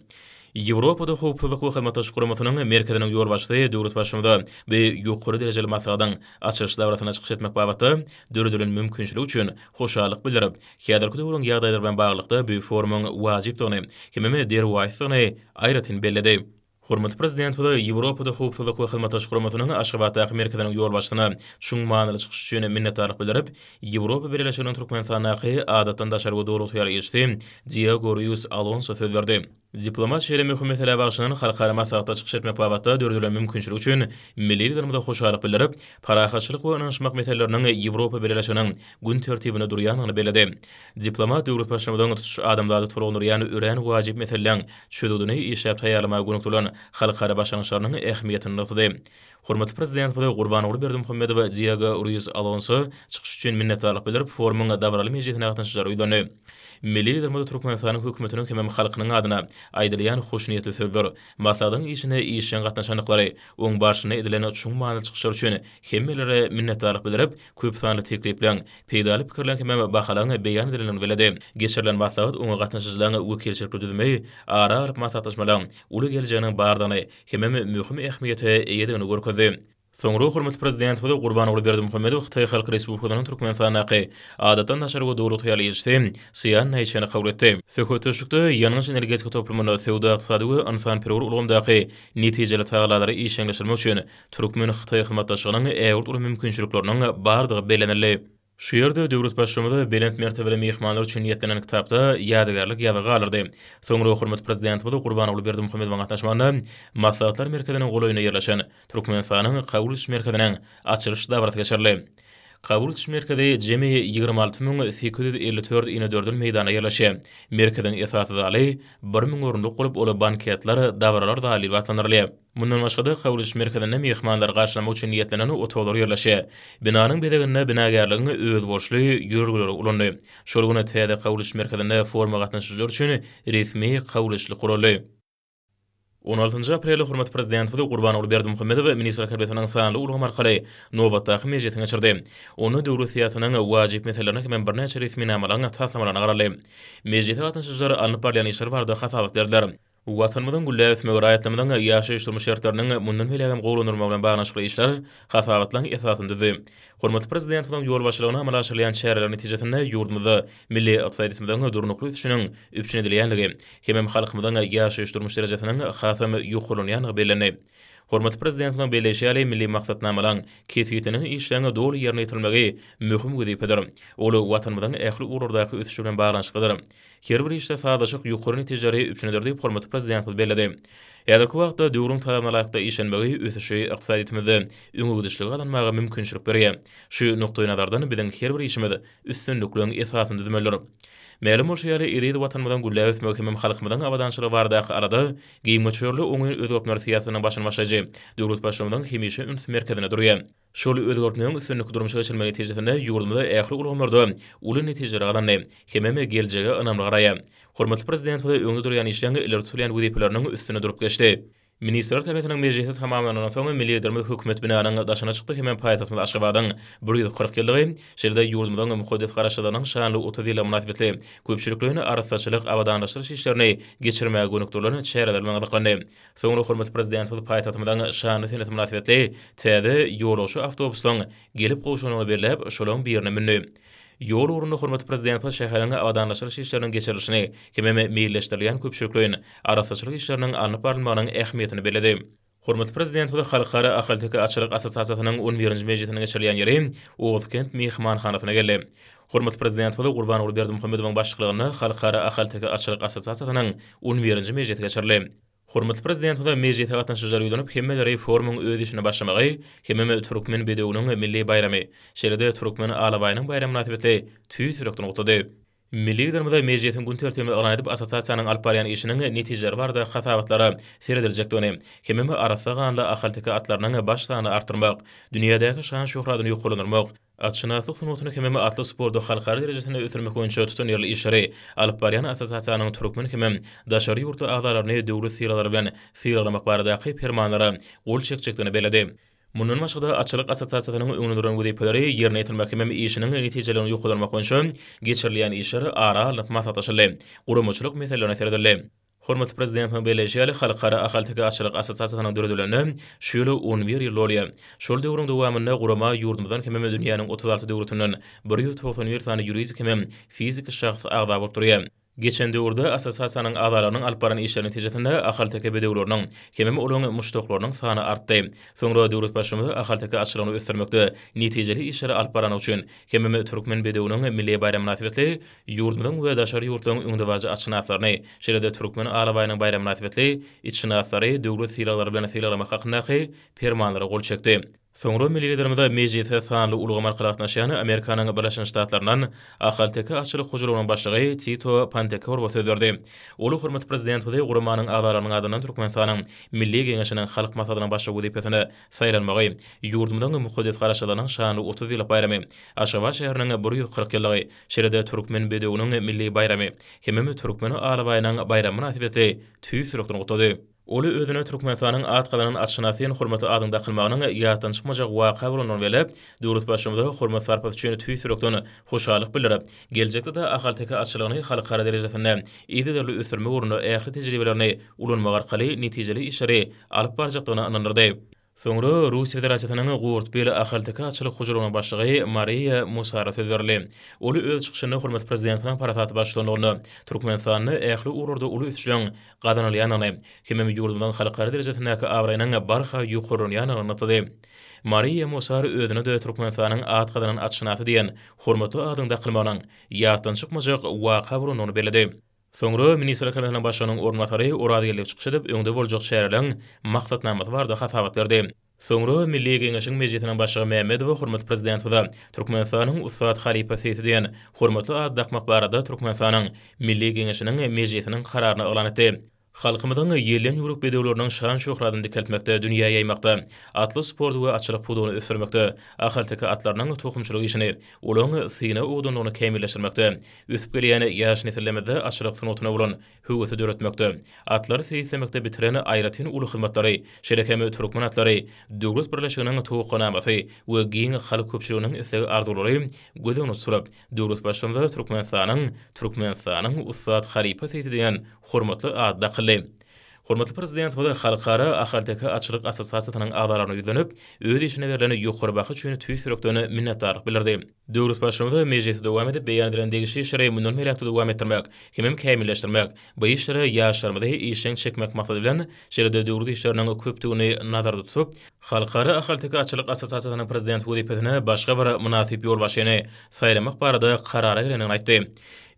Speaker 2: Ýewropada Howpsuzlyk we Hyzmatdaşlyk Guramasynyň merkeziniň ýolbaşçysy döwlet Baştutanyza bu ýokary derejeli maslahatyň açylyş dabarasynda çykyş etmek babatda döredilen mümkinçilik üçin hoşallyk bildirip, häzirki döwrüň ýagdaýlary bilen baglylykda bu forumyň wajypdygyny hemem derwaýysdygyny aýratyn belledi. Hormatly Prezidentimize Ýewropada Howpsuzlyk we Hyzmatdaşlyk Guramasynyň Aşgabatdaky merkeziniň ýolbaşçysyna çuň manyly çykyş üçin minnetdarlyk bildirip, Ýewropa Bileleşiginiň Türkmenistandaky Adatdan daşary we Doly ygtyýarly ilçisi Diego Ruiz Alonso söz berdi. Diplomat şeýle möhüm meselä bagyşlanan halkara maslahatda çykyş etmek babatda döredilen mümkinçilik üçin milli Liderimize hoşallyk bildirip, parahatçylyk we ynanyşmak meseleleriniň Ýewropa Bileleşiginiň gün tertibinde durýandygyny belledi. Diplomat döwlet Baştutanymyzyň tutuş adamzady tolgundyrýan örän wajyp meseleleň çözgüdini işläp taýýarlamaga gönükdirilen halkara başlangyçlarynyň ähmiýetini nygtady. Hormatly Prezidentimiz Gurbanguly Berdimuhamedow Diego Ruiz Alonso çykyş üçin minnetdarlyk bildirip, forumyň dabaraly mejlisine gatnaşyjylara ýüzlendi. Milli Liderimiz Türkmenistanyň Hökümetiniň hemem halkynyň adyna aýdylýan hoşniýetli sözler, maslahatyň işine işjeň gatnaşandyklary, oň barşynda edilen çuň manyly çykyşlar üçin hemmelere minnetdarlyk bildirip, köp sanly teklipleň, peýdaly pikirleň hemem bahalaryň beýan edilendigini belledi. Geçirilen maslahat oňa gatnaşyjylaryň wekilçilikli düzümi ara alyp maslahatlaşmalaryň uly geljeginiň bardygyny hemem möhüm ähmiýete eýedigini görkezdi. Soňra hormatly Prezidentimiz Gurbanguly Berdimuhamedow Hytaý Halk Respublikasynyň Türkmenistandaky Adatdan daşary we Doly ygtyýarly ilçisi Sýan Naýçeni kabul etdi. Söhbetdeşlikde ýangyç-energetika toplumynda söwda-ykdysady we ynsanperwer ulgamdaky netijeli tagallalary işjeňleşdirmek üçin Türkmen-hytaý hyzmatdaşlygynyň ägirt uly mümkinçilikleriniň bardygy bellenildi. Şu ýerde döwlet Baştutanymy belent mertebeli myhmanlar üçin niýetlenen kitapda ýadygärlik ýazgy galdyrdy. Soňra hormatly Prezidentimiz Gurbanguly Berdimuhamedowyň gatnaşmagynda Maslahatlar merkeziniň golaýynda ýerleşen Türkmenistanyň Kabul ediş merkeziniň açylyş dabarasy geçirildi. Kabul ediş merkezi jemi 26 854 inedördül meýdanda ýerleşýär. Merkeziň esasy zaly 1000 orunlyk bolup, ol banketler, dabaralar zaly diýlip atlandyrylýar. Mundan başga-da, kabul ediş merkezinde myhmanlary garşylamak üçin niýetlenen otaglar ýerleşýär. Binanyň bezeginde binagärligiň özboluşly ýörelgeleri ulandy. Şol gün täze kabul ediş merkezinde foruma gatnaşyjylar üçin resmi kabul edişlik guraldy. On altynjy aprelde hormatly Prezidentimiz Gurbanguly Berdimuhamedow Ministrler Kabinetiniň sanly ulgam arkaly nobatdaky mejlisini geçirdi. Onda döwlet syýasatynyň wajyp meselelerine hemem birnäçe resminamalaryň taslamalaryna garaldy. Mejlise gatnaşyjylar alnyp barylýan işler barada hasabat berdiler. Watanymyzyň gülläp ösmegi, raýatlarymyzyň ýaşaýyş-durmuş şertleriniň mundan beýlägem gowulandyrylmagy bilen baglanyşykly işler hasabatlaryň esasyny düzdi. Hormatly Prezidentimiziň ýolbaşçylygynda amala aşyrylýan çäreler netijesinde ýurdumyzda milli ykdysadyýetimiziň durnukly ösüşiniň üpjün edilýändigi hemem halkymyzyň ýaşaýyş-durmuş derejesiniň hasam ýokarlanýandygy bellendi. Hormatly Prezidentimiziň belleýşi ýaly, milli maksatnamalaryň, kesgitlenen işleriň doly ýerine ýetirilmegi möhüm wezipedir. Ol Watanymyzyň ähli ugurlardaky ösüşi bilen baglanyşyklydyr. Her bir işde sazlaşyk ýokary netijeleri üpjün eder diýip, hormatly Prezidentimiz belledi. Häzirki wagtda döwrüň talabyna laýyklykda işlenmegi ösüşi ykdysadyýetimizde öňegidişligi gazanmaga mümkinçilik berýär. Şu nukdaýnazardan biziň her bir işimiz üstünlikligiň esasyny düzmelidir. Mälim bolşy ýaly, eziz Watanymyzyň gülläp ösmegi hemem halkymyzyň abadançylygy baradaky alada giň möçberli oňyn özgertmeler syýasatynyň başyny başlaýjy döwlet Baştutanymyzyň hemişe üns merkezinde durýar. Şol özgertmegiň üstünlikli durmuşa geçirilmegi netijesinde ýurdumyzda ähli ulgamlarda uly netijeler gazandy hemem geljege ynamly garaýar. Hormatly Prezidentimiz öňde durýan işleň ileri tutulýan wezipeleriniň üstünde durup geçdi. Ministrler Kabinetiniň mejlisi tamamlanandan soň, milli Liderimiz Hökümet binanyň daşyna çykdy hemem paýtagtymyz Aşgabadyň 140 ýyllygy, şeýle-de ýurdumyzyň mukaddes Garaşsyzlygynyň şanly 30 ýyllygy mynasybetli köpçülikleýin arassaçylyk, abadanlaşdyryş işlerini geçirmäge gönükdirilen çäreler bilen gyzyklandy. Soňra hormatly Prezidentimiz paýtagtymyzyň şanly senesi mynasybetli täze ýolagçy awtobuslaryň gelip gowşandygyny belläp, şolaryň birine mündi. Ýol ugrunda hormatly Prezidentimiz şäheriň abadanlaşdyryş işleriniň geçirilişini hemem meýilleşdirilýän köpçülikleýin arassaçylyk işleriniň alnyp barylmagynyň ähmiýetini belledi. Hormatly Prezidentimiz Halkara ahalteke atçylyk assosiasiýasynyň on birinji mejlisiniň geçirilýän ýeri Oguzkent myhmanhanasyna geldi. Hormatly Prezidentimiz Gurbanguly Berdimuhamedowyň başlyklygynda Halkara ahalteke atçylyk assosiasiýasynyň on birinji mejlisi geçirildi. Hormatly Prezidentimize mejlise gatnaşyjylar ýüzlenip, hemmeleri forumyň öz işine başlamagy hemem Türkmen bedewiniň milli baýramy, şeýle-de Türkmen alabaýynyň baýramy mynasybetli tüýs ýürekden gutlady. Milli Liderimize mejlisiň gün tertibini yglan edip, assosiasiýanyň alyp barýan işiniň netijeleri barada hasabatlara serediljekdigini hemem arassa ganly ahalteke atlarynyň baş sanyny artdyrmak, dünýädäki şan-şöhratyny ýokarlandyrmak, Atşynaslyk sungatyny hemem atly sporty halkara derejesinde ösdürmek boýunça tutanýerli işleri alyp barýan assosiasiýanyň türkmen hemem daşary ýurtly agzalaryny döwlet sylaglary bilen sylaglamak baradaky permanlara gol çekjekdigini belledi. Mundan başga-da, Atçylyk assosiasiýasynyň öňünde duran wezipeleri ýerine ýetirmek hemem işiniň netijeliligini ýokarlandyrmak boýunça geçirilýän işler ara alnyp maslahatlaşyldy, guramaçylyk meselelerine seredildi. Hormatly Prezidentimiziň belleýşi ýaly, Halkara ahalteke atçylyk assosiasiýasynyň döredilenine şu ýyl 11 ýyl dolýar. Şol döwrüň dowamynda gurama ýurdumyzdan hemem dünýäniň 36 döwletinden 191 sany ýuridik hemem fiziki şahs agza bolup durýar. Geçen döwürde assosiasiýanyň agzalarynyň alyp baran işleri netijesinde ahalteke bedewleriniň hemem olaryň muşdaklarynyň sany artdy. Soňra döwlet Baştutanymy ahalteke atçylygyny ösdürmekde netijeli işleri alyp barany üçin hemem Türkmen bedewiniň milli baýramy mynasybetli Ýurdumyzyň we daşary ýurtlaryň öňdebaryjy atşynaslaryny, şeýle-de Türkmen alabaýynyň baýramy mynasybetli itşynaslary döwlet sylaglary bilen sylaglamak hakyndaky Permanlara gol çekdi. Soňra milli Liderimize mejlise sanly ulgam arkaly gatnaşýan Amerikanyň Birleşen Ştatlaryndan Ahalteke atçylyk hojalygynyň başlygy Tito Pantekorwo söz berdi. Ol hormatly Prezidentimizi guramanyň agzalarynyň adyndan Türkmenistanyň Milli Geňeşiniň Halk Maslahatynyň Başlygy wezipesine saýlanmagy, ýurdumyzyň mukaddes Garaşsyzlygynyň şanly 30 ýyllyk baýramy, Aşgabat şäheriniň 140 ýyllygy, şeýle-de Türkmen bedewiniň milli baýramy hemem Türkmen alabaýynyň baýramy mynasybetli tüýs ýürekden gutlady. Ol özüne Türkmenistanyň at gazanan atşynasy diýen hormatly adyň dakylmagynyň ýatdan çykmajak waka bolandygyny belläp, döwlet Baştutanyza hormat-sarpasy üçin tüýs ýürekden hoşallyk bildirip, geljekde-de ahalteke atçylygyny halkara derejesinde yzygiderli ösdürmek ugrunda ähli tejribelerini ulanmak arkaly netijeli işleri alyp barjakdygyna ynandyrdy. Soňra Russiýa Federasiýasynyň Gurtbil ahalteke atçylyk hojalygynyň başlygy Mariýa Musara söz berildi. Ol öz çykyşynda hormatly Prezidentimiziň parasatly baştutanlygynda Türkmenistanda ähli ugurlarda uly ösüşleriň gazanylýandygyny hemem ýurdumyzyň halkara derejesindäki abraýynyň barha ýokarlanýandygyny nygtady. Mariýa Musar özüne-de Türkmenistanyň at gazanan atşynasy diýen hormatly adyň dakylmagynyň ýatdan çykmajak waka bolandygyny belledi. Soňra Ministrler Kabinetiniň Başlygynyň orunbasary Oraz Geldiýew çykyş edip, öňde boljak çäreleriň maksatnamasy barada hasabat berdi. Soňra Milli Geňeşiň Mejlisiniň Başlygy Mämmedowa hormatly Prezidentimize Türkmenistanyň ussat halypa seýsi diýen hormatly ady dakmak barada Türkmenistanyň Milli Geňeşiniň Mejlisiniň Kararyny yglan etdi. Halkymyzyň ýelden ýüwrük bedewleriniň şan-şöhratyny dikeltmekde, dünýä ýaýmakda, atly sporty we atçylyk pudagyny ösdürmekde, ahalteke atlarynyň tohumçylyk işini, olaryň syna owadanlygyny kämilleşdirmekde, Ösüp gelýän ýaş nesillerimizde atçylyk sungatyna bolan höwesi döretmekde, atlary seýislemekde bitiren aýratyn uly hyzmatlary, şeýle hem Türkmen atlary döwlet birleşiginiň towakganamasy we giň halk köpçüliginiň isleg-arzuwlary göz öňünde tutulyp, döwlet Baştutanymyza Türkmenistanyň Türkmenistanyň ussat halypa seýsi diýen hormatly ady dakyldy. Hormatly Prezidentimiz Halkara ahalteke atçylyk assosiasiýasynyň agzalaryna ýüzlenip, öz işine berlen ýokary baha üçin tüýs ýürekden minnetdarlyk bildirdi. Döwlet Baştutanymy mejlisi dowam edip, beýan edilen degişli işleri mundan beýläk-de dowam etdirmek hemem kämilleşdirmek, bu işlere ýaşlarymyzy işjeň çekmek maksady bilen, şeýle-de döwlet işleriniň köpdügini nazarda tutup, Halkara ahalteke atçylyk assosiasiýasynyň prezidenti wezipesine başga bir mynasyp ýolbaşçyny saýlamak barada karara gelendigini aýtdy.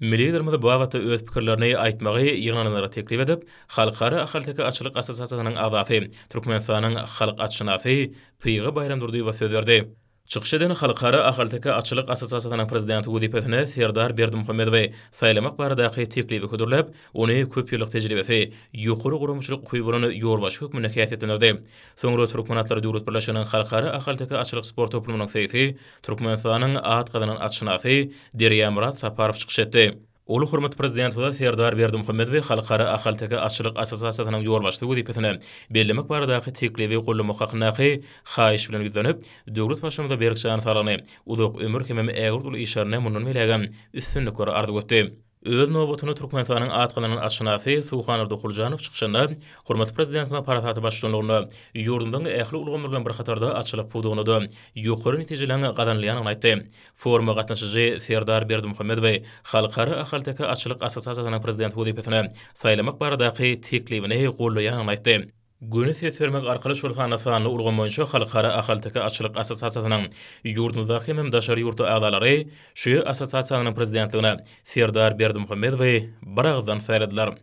Speaker 2: Milli Liderimiz bu babatda öz pikirlerini aýtmagy ýygnananlara teklip edip, Halkara ahalteke atçylyk assosiasiýasynyň agzasy, Türkmenistanyň halk atşynasy Pygy Baýramdurdyýewa söz berdi. Çykyş eden Halkara ahalteke atçylyk assosiasiýasynyň prezidenti wezipesine Serdar Berdimuhamedowy saýlamak baradaky teklibi hödürläp, ony köp ýyllyk tejribesi, ýokary guramaçylyk ukyby bolan ýolbaşçy hökmünde häsiýetlendirdi. Soňra Türkmen atlary döwlet birleşiginiň Halkara ahalteke atçylyk sport toplumynyň seýsi, Türkmenistanyň at gazanan atşynasy Derýamyrat Saparow çykyş etdi. Ol hormatly Prezidentimize Serdar Berdimuhamedowy Halkara ahalteke atçylyk assosiasiýasynyň ýolbaşçysy wezipesine bellemek baradaky teklibi goldamak hakyndaky haýyş bilen ýüzlenip, döwlet Baştutanyza berk jan saglygyny, uzak ömür hemem ägirt uly işlerinde mundan beýlägem üstünlikleri arzuw etdi. Öz nobatynda Türkmenistanyň at gazanan atşynasy Suwhanurdy Huljanow çykyşynda hormatly Prezidentimiziň parasatly baştutanlygynda ýurdumyzyň ähli ulgamlary bilen bir hatarda atçylyk pudagynda-da ýokary netijeleriň gazanylýandygyny aýtdy. Foruma gatnaşyjy Serdar Berdimuhamedowy Halkara ahalteke atçylyk assosiasiýasynyň prezidenti wezipesine saýlamak baradaky teklibini goldaýandygyny aýtdy. Göni ses bermek arkaly şol sanda sanly ulgam boýunça Halkara ahalteke atçylyk assosiasiýasynyň ýurdumyzdaky hemem daşary ýurtly agzalary şu assosiasiýanyň prezidentligine Serdar Berdimuhamedowy biragyzdan saýladylar.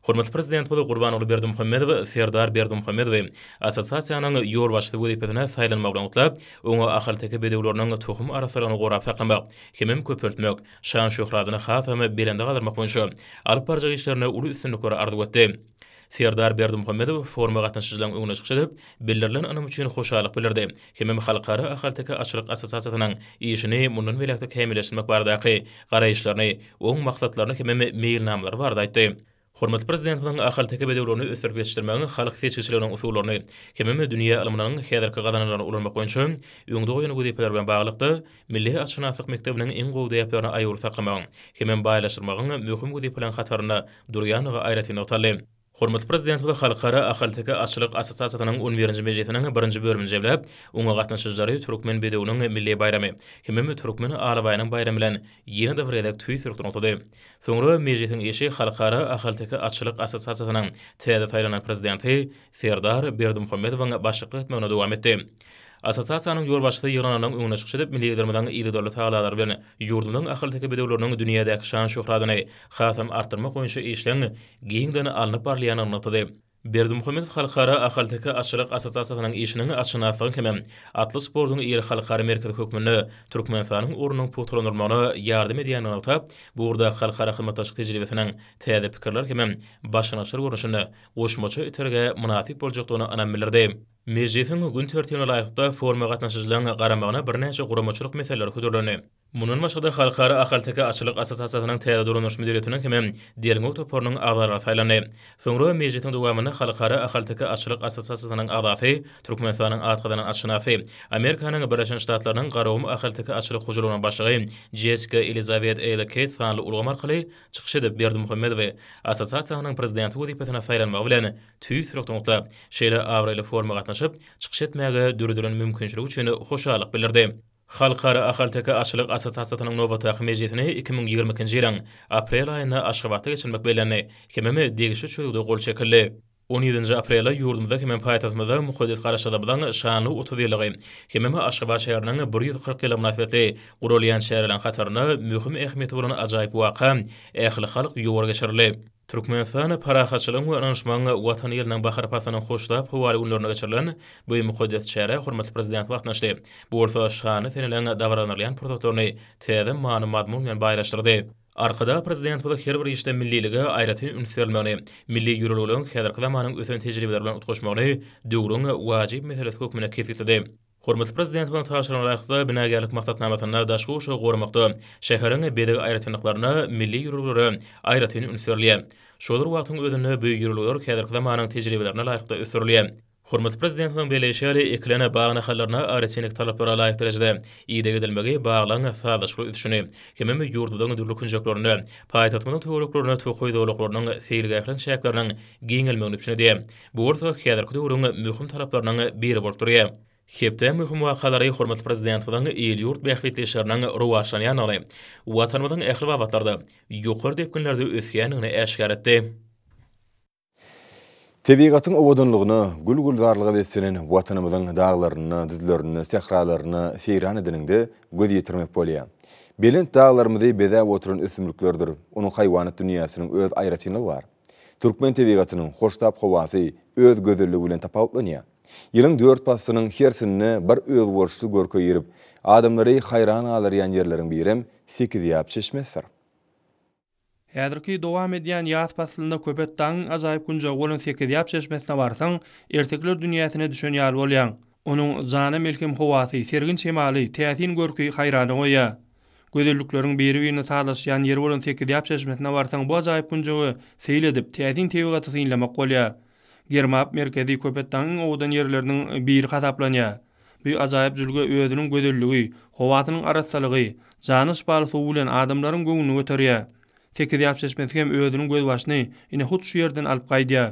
Speaker 2: Hormatly Prezidentimiz Gurbanguly Berdimuhamedow Serdar Berdimuhamedowy assosiasiýanyň ýolbaşçysy wezipesine saýlanmagy bilen gutlap, oňa ahalteke bedewleriniň tohum arassalygyny gorap saklamak hemem köpeltmek, şan-şöhratyny hasam belende galdyrmak boýunça alyp barjak işlerinde uly üstünlikleri arzuw etdi. Serdar Berdimuhamedow foruma gatnaşyjylaryň öňünde çykyş edip, bildirilen ynam üçin hoşallyk bildirdi hemem Halkara ahalteke atçylyk assosiasiýasynyň işini mundan beýläk-de kämilleşdirmek baradaky garaýyşlaryny, oň maksatlaryny hemem meýilnamalary barada aýtdy. Hormatly Prezidentimiziň ahalteke bedewlerini ösdürip ýetişdirmegiň halk seçgiçiliginiň usullaryny hemem dünýä ylmynyň häzirki gazananlaryny ulanmak boýunça öňde goýan wezipeleri bilen baglylykda, milli atşynaslyk mekdebiniň iň gowy däplerini aýawly saklamagyň hemem baýlaşdyrmagyň möhüm wezipeleriň hatarynda durýandygy aýratyn nygtaldy. Hormatly Prezidentimiz Halkara ahalteke atçylyk assosiasiýasynyň on birinji mejlisiniň birinji bölümini jemläp, oňa gatnaşyjylary Türkmen bedewiniň milli baýramy hemem Türkmen alabaýynyň baýramy bilen ýene-de bir gezek tüýs ýürekden gutlady. Soňra mejlisiň işi Halkara ahalteke atçylyk assosiasiýasynyň täze saýlanan Prezidenti Serdar Berdimuhamedowyň başlyklyk etmeginde dowam etdi. Assosiasiýanyň ýolbaşçysy ýygnananlaryň öňünde çykyş edip, milli Liderimiziň yzygiderli tagallalary bilen ýurdumyzyň ahalteke bedewleriniň dünýädäki şan-şöhratyny hasam artdyrmak boýunça işleň giňden alnyp barylýandygyny nygtady. Berdimuhamedow Halkara ahalteke atçylyk assosiasiýasynyň işiniň atşynaslygyň hemem atly sportuň iri halkara merkezi hökmünde Türkmenistanyň ornunyň pugtalandyrylmagyna ýardam edýändigini nygtap, bu ugurdaky halkara hyzmatdaşlyk tejribesiniň täze pikirler hemem başlangyçlar görnüşinde goşmaça itergä mynasyp boljakdygyna ynam bildirdi. Mejlisiň gün tertibine laýyklykda, foruma gatnaşyjylaryň garamagyna birnäçe guramaçylyk meseleleri hödürlendi. Mundan başga-da, Halkara ahalteke atçylyk assosiasiýasynyň täze dolandyryş müdiriýetiniň hemem derňew toparynyň agzalary saýlandy. Soňra mejlisiň dowamynda Halkara ahalteke atçylyk assosiasiýasynyň agzasy, Türkmenistanyň at gazanan atşynasy, Amerikanyň Birleşen Ştatlarynyň Garagum ahalteke atçylyk hojalygynyň başlygy Jessika Elizabet Eýla Keýt sanly ulgam arkaly çykyş edip, Berdimuhamedowy assosiasiýanyň prezidenti wezipesine saýlanmagy bilen tüýs ýürekden gutlap, şeýle abraýly foruma gatnaşyp, çykyş etmäge döredilen mümkinçilik üçin hoşallyk bildirdi. Halkara ahalteke atçylyk assosiasiýasynyň nobatdaky mejlisini 2022-nji ýylyň aprel aýynda Aşgabatda geçirmek bellendi hemem degişli çözgüde gol çekildi. On ýedinji aprelde ýurdumyzda hemem paýtagtymyzda mukaddes Garaşsyzlygymyzyň şanly 30 ýyllygy hemem Aşgabat şäheriniň 140 ýyllygy mynasybetli guralýan çäreleriň hatarynda möhüm ähmiýeti bolan ajaýyp waka, ählihalk ýowar geçirildi. Türkmenistan parahatçylygyň we ynanyşmagyň Watany ýylynyň bahar paslynyň hoştap howaly günlerinde geçirilen bu mukaddes çärä hormatly Prezidentimiz gatnaşdy. Bu bolsa şanly seneleriň dabaralanylýan pursatlaryny täze many-mazmun bilen baýlaşdyrdy. Arkadag Prezidentimiz her bir işde millilige aýratyn üns berilmegini, milli ýörelgeleriň häzirki zamanyň ösen tejribeleri bilen utgaşmagyny döwrüň wajyp meselesi hökmünde kesgitledi. Hormatly Prezidentimiziň tabşyrygyna laýyklykda, binagärlik maksatnamasynda daşky gurşawy goramakda, şäheriň bezeg aýratynlyklaryna, milli ýörelgelere aýratyn üns berilýär. Şol bir wagtyň özünde bu ýörelgeler häzirki zamanyň tejribelerine laýyklykda ösdürilýär. Hormatly Prezidentimiziň belleýşi ýaly, ekilen bag nahallaryna agrotehniki talaplara laýyk derejede ideg edilmegi baglaryň sazlaşykly ösüşini hemem ýurdumyzyň dürli künjeklerinde, paýtagtymyzyň töwereklerinde tokaý zolaklarynyň, seýilgähleriň çäkleriniň giňelmegini üpjün edýär. Bu bolsa häzirki döwrüň möhüm talaplarynyň biri bolup durýar. Hepdäň möhüm wakalary hormatly Prezidentimiziň il-ýurt bähbitli işleriniň rowaçlanýandygyny, Watanymyzyň ähli babatlarda ýokary depginlerde ösýändigini äşgär etdi.
Speaker 1: Tebigatyň owadanlygyna, gül-gülzarlyga beslenen Watanymyzyň daglarynda, düzlerinde, sähralarynda seýran edeniňde göz ýetirmek bolýar. Belent daglarymyzy bezäp oturan ösümliklerdir onuň haýwanat dünýäsiniň öz aýratynlygy bar. Türkmen tebigatynyň hoştap howasy öz gözelligi bilen tapawutlanýar. Ýylyň dört paslynyň hersinde bir özboluşly görke girip, adamlary haýran galdyrýan ýerleriň birem Sekizýap çeşmesidir.
Speaker 3: Häzirki dowam edýän ýaz paslynda Köpetdagyň ajaýyp künjegi bolan Sekizýap çeşmesine barsaň, ertekiler dünýäsine düşen ýaly bolýaň. Onuň jana melhem howasy, sergin şemaly, täsin görki haýrana goýýar. Gözellikleriň biri-birine sazlaşýan ýeri bolan Sekizýap çeşmesine barsaň, bu ajaýyp künjege seýil edip, täsin tebigaty synlamak bolýar. Germap merkezi Köpetdagyň iň owadan ýerleriniň biri hasaplanýar. Bu ajaýyp jülge özüniň gözelligi, howasynyň arassalygy, jana şypaly suwy bilen adamlaryň göwnüni göterýär. Sekizýap çeşmesi hem özüniň gözbaşyny ine hut şu ýerden alyp gaýdýar.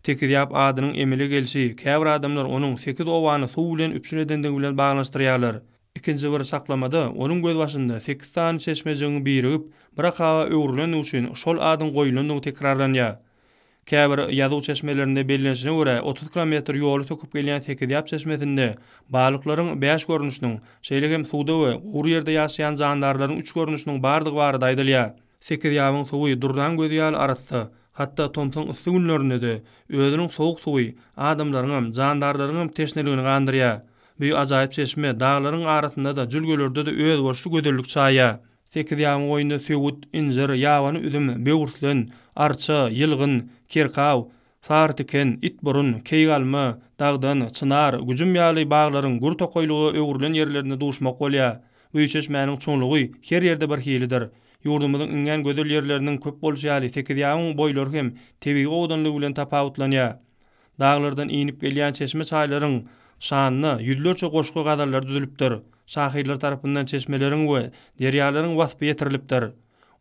Speaker 3: Sekizýap adynyň emele gelşi, käbir adamlar onuň sekiz obany suw bilen üpjün edendigi bilen baglanyşdyrýarlar. Ikinji bir çaklamada onuň gözbaşynda sekiz sany çeşmejigiň birigip, bir akaba öwrülendigi üçin şol adyň goýulandygy tekrarlanýar. Käbir ýazuw çeşmelerinde bellenişine görä, 30 kilometr ýoly söküp gelýän Sekizýap çeşmesinde balyklaryň bäş görnüşiniň, şeýle hem suwda we gury ýerde ýaşaýan jandarlaryň üç görnüşiniň bardygy barada aýdylýar. Sekizýabyň suwy durnaň gözi ýaly arassa, hatda tomsuň yssy günlerinde-de, özüniň sowuk suwy adamlaryňam, jandarlaryňam teşneligini gandyrýar. Bu ajaýyp çeşme daglaryň arasynda-da, jülgelerde-de özboluşly gözellik çaýýar. Sekizýabyň boýunda söwüt, injir, ýabany üzüm, böwürslen, arça, ýylgyn, kerkaw, sarytiken, itburun, keýigalma, dagdan, çynar, güjüm ýaly baglaryň gür tokaýlyga öwrülen ýerlerinde duşmak bolýar. Bu çeşmäniň çuňlugy her ýerde bir hilidir. Ýurdumyzyň iňňän gözel ýerleriniň köp bolşy ýaly Sekizýabyň boýlary hem tebigy owadanlygy bilen tapawutlanýar. Daglardan inip gelýän çeşme-çaýlaryň şanyna ýüzlerçe goşgy-gazallar düzülipdir. Şahyrlar tarapyndan çeşmeleriň we derýalaryň waspy ýetirilipdir.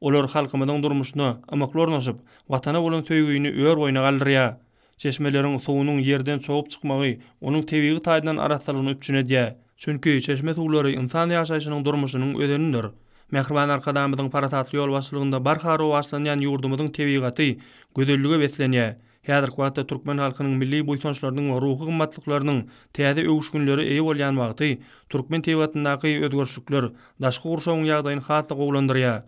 Speaker 3: Olar halkymyzyň durmuşyna ymykly ornaşyp, Watana bolan söýgini ör-boýuna galdyrýar. Çeşmeleriň suwunyň ýerden çogup çykmagy onuň tebigy taýdan arassalygyny üpjün edýär. Çünki çeşme suwlary ynsan ýaşaýşynyň durmuşynyň özenidir. Mähriban Arkadagymyzyň parasatly ýolbaşçylygynda barha rowaçlanýan ýurdumyzyň tebigaty gözellige beslenýär. Häzirki wagtda türkmen halkynyň milli buýsançlarynyň we ruhy gymmatlyklarynyň täze öwüşginlere eýe bolýan wagty türkmen tebigatyndaky özgerişlikler daşky gurşawyň ýagdaýyny has-da gowulandyrýar.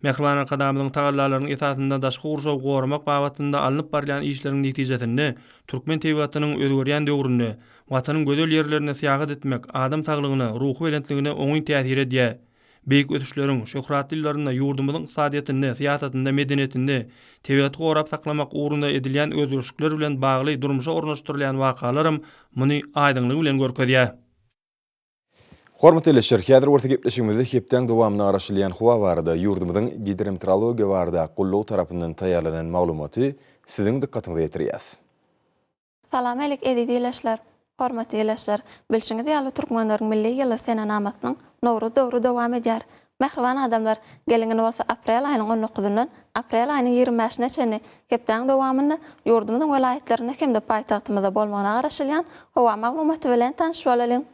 Speaker 3: Mähriban Arkadagymyzyň tagallalarynyň esasynda daşky gurşawy goramak babatynda alnyp barylýan işleriň netijesinde türkmen tebigatynyň özgerýän döwründe Watanyň gözel ýerlerine syýahat etmek adam saglygyna, ruhubelentligine oňyn täsir edýär. Beýik ösüşleriň şöhratly ýyllarynda ýurdumyzyň ykdysadyýetinde, syýasatynda, medeniýetinde, tebigaty gorap saklamak ugrunda edilýän özgerişlikler bilen bagly durmuşa ornaşdyrylýan wakalaram muny aýdyňlygy bilen görkezýär.
Speaker 1: Hormatly ildeşler, häzir bolsa gepleşigimizde hepdäň dowamynda garaşylýan howa barada ýurdumyzyň Gidrometeorologiýa baradaky gullugy tarapyndan taýýarlanan maglumaty siziň dykgatyňyza ýetirýäs.
Speaker 4: Salam alik eziz ildeşler! Hormatly ildeşler! Bilşiňiz ýaly türkmenleriň milli ýyly senenamasynyň Nowruz döwri dowam edýär. Mähriban adamlar, geliň indi bolsa aprel aýynyň on dokuzyndan aprel aýynyň 25-ine çenli hepdäň dowamynda ýurdumyzyň welaýatlarynda hem-de paýtagtymyzda bolmagyna garaşylýan howa maglumaty bilen tanyş bolalyň.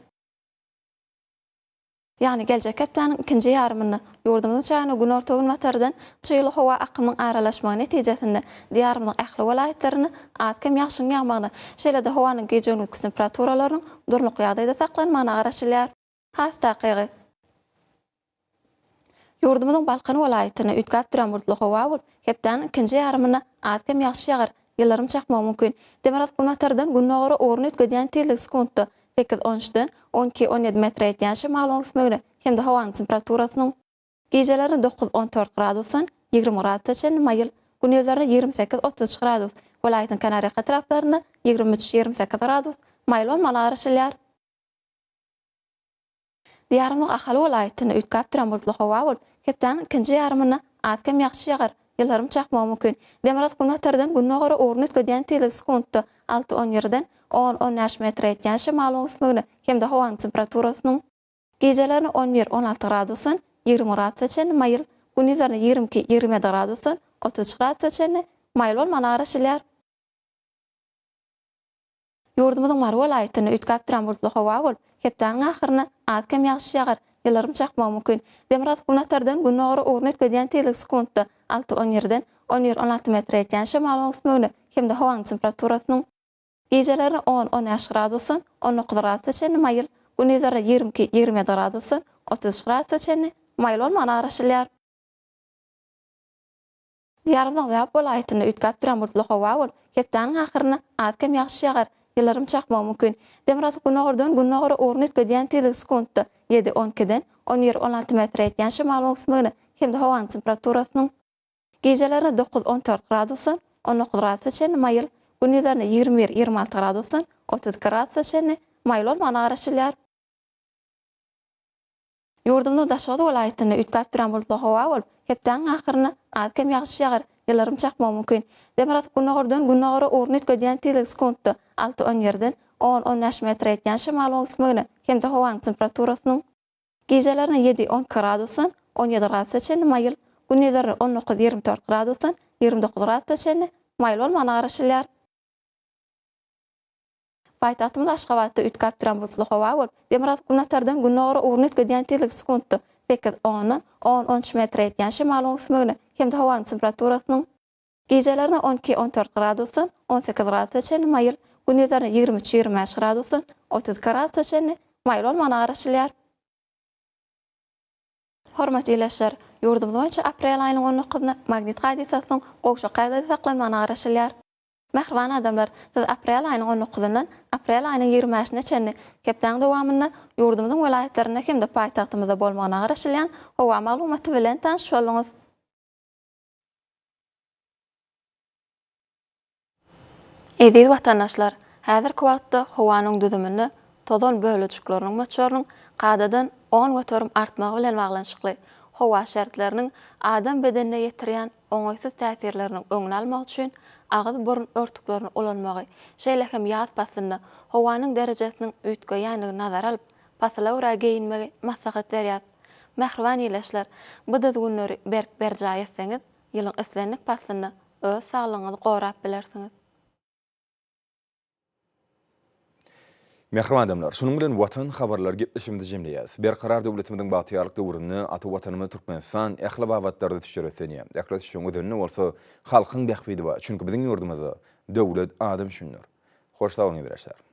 Speaker 4: Ýagny geljek hepdäniň ikinji ýarymynda ýurdumyzyň çägine günorta-günbatardan çygly howa akymyň aralaşmagy netijesinde Diýarymyzyň ähli welaýatlarynda az-kem ýagşyň ýagmagyna, şeýle-de howanyň gije-gündizki temperaturalarynyň durnukly ýagdaýda saklanmagyna garaşylýar. Has takygy, ýurdumyzyň Balkan welaýatynda üýtgäp duran bulutly howa bolup, hepdäniň ikinji ýarymynda az-kem ýagyş ýagar, ýyldyrym çakmagy mümkin. Demirgazyk-günbatardan gündogara ugruny üýtgedýän tizligi sekuntda Sekiz on üçden 12 17 metre ýetýän şemalyň öwüsmegine hem-de howanyň temperaturasynyň gijelerine dokuz 14 gradusdan 20 gradusa çenli maýyl, gündizlerine 28 33 gradus, welaýatyň kenarýaka etraplarynda 23 28 gradus maýyl bolmagyna garaşylýar. Diýarymyzyň Ahal welaýatynda üýtgäp duran bulutly howa bolup, hepdäniň ikinji ýarymynda az-kem ýagyş ýagar, ýyldyrym çakmagy mümkin. Demirgazyk-günbatardan gündogara ugruny üýtgedýän tizligi sekuntda alty on birden on, on bäş metre ýetýän şemalyň öwüsmegine hem-de howanyň temperaturasynyň gijelerine on bir, on alty gradusdan 20 gradusa çenli maýyl, gündizlerine 22, 27 gradusdan 33 gradusa çenli maýyl bolmagyna garaşylýar. Ýurdumyzyň Mary welaýatynda üýtgäp duran bulutly howa bolup, hepdäniň ahyrynda az-kem ýagyş ýagar, ýyldyrym çakmagy mümkin. Demirgazyk-günbatardan gündogara ugruny üýtgedýän tizligi sekuntda alty on birden on bir on alty metre ýetýän şemalyň öwüsmegine hem-de howanyň temperaturasynyň gijelerine on, on bäş gradusdan 19 gradusa çenli maýyl, gündizlerine 22, 27 gradusdan 33 gradusa çenli maýyl bolmagyna garaşylýar. Diýarymyzyň Lebap welaýatynda üýtgäp duran bulutly howa bolup, hepdäniň ahyrynda az-kem ýagyş ýagar, ýyldyrym çakmagy mümkin. Demirgazyk-günordan gündogara ugruny üýtgedýän tizligi sekuntda ýedi, on ikiden on bir, on alty metre ýetýän şemalyň öwüsmegine hem-de howanyň temperaturasynyň gijelerine dokuz, on dört gradusdan 19 gradusa çenli maýyl, gündizlerine 21, 26 gradusdan 32 gradusa çenli maýyl bolmagyna garaşylýar. Ýurdumyzyň Daşoguz welaýatynda üýtgäp duran bulutly howa bolup, hepdäniň ahyrynda az-kem ýagyş ýagar, ýyldyrym çakmagy mümkin. Demirgazyk-gündogardan gündogara ugruny üýtgedýän tizligi sekuntda alty on birden on, on bäş metre ýetýän şemalyň öwüsmegine hem-de howanyň temperaturasynyň gijelerine ýedi, 12 gradusdan 17 gradusa çenli maýyl, gündizlerine 19, 24 gradusdan 29 gradusa çenli maýyl bolmagyna garaşylýar. Paýtagtymyz Aşgabatda üýtgäp duran bulutly howa bolup, demirgazyk-günbatardan gündogara ugruny üýtgedýän tizligi sekuntda sekiz, ondan on, on üç metre ýetýän şemalyň öwüsmegine hem-de howanyň temperaturasynyň gijelerine on iki, on dört gradusdan on sekiz gradusa çenli maýyl, gündizlerine 23, 25 gradusdan 32 gradusa çenli maýyl bolmagyna garaşylýar. Hormatly ildeşler! Ýurdumyz boýunça aprel aýynyň on dokuzyna magnit hadysasynyň gowşak ýagdaýda saklanmagyna garaşylýar. Mähriban adamlar, siz aprel aýynyň on dokuzyndan aprel aýynyň 20 bäşine çenli hepdäň dowamynda ýurdumyzyň welaýatlarynda hem-de paýtagtymyzda bolmagyna garaşylýan howa maglumaty bilen tanyş bolduňyz. Eziz watandaşlar, häzirki wagtda howanyň düzüminde tozan bölejikleriniň möçberiniň kadadan 10% artmagy bilen baglanyşykly howa şertleriniň adam bedenine ýetirýän oňaýsyz täsirleriniň öňüni almak üçin agyz-burun örtüklerini ulanmagy, şeýle hem ýaz paslynda howanyň derejesiniň üýtgeýändigini nazara alyp, pasyla görä geýinmegi maslahat berýäris. Mähriban ildeşler, bu düzgünleri berk berjaý etseňiz, ýylyň islendik paslynda öz saglygyňyzy gorap bilersiňiz.
Speaker 1: Mähriban adamlar, şunuň bilen Watan habarlary gepleşigimizi jemleýäris. Berkarar döwletimiziň bagtyýarlyk döwründe ata Watanymyz Türkmenistan ähli babatlarda ösüşlere beslenýär. Ähli ösüşiň özeninde bolsa halkyň bähbidi bar. Çünki biziň ýurdumyzda döwlet adam üçindir. Hoş sag boluň ildeşler.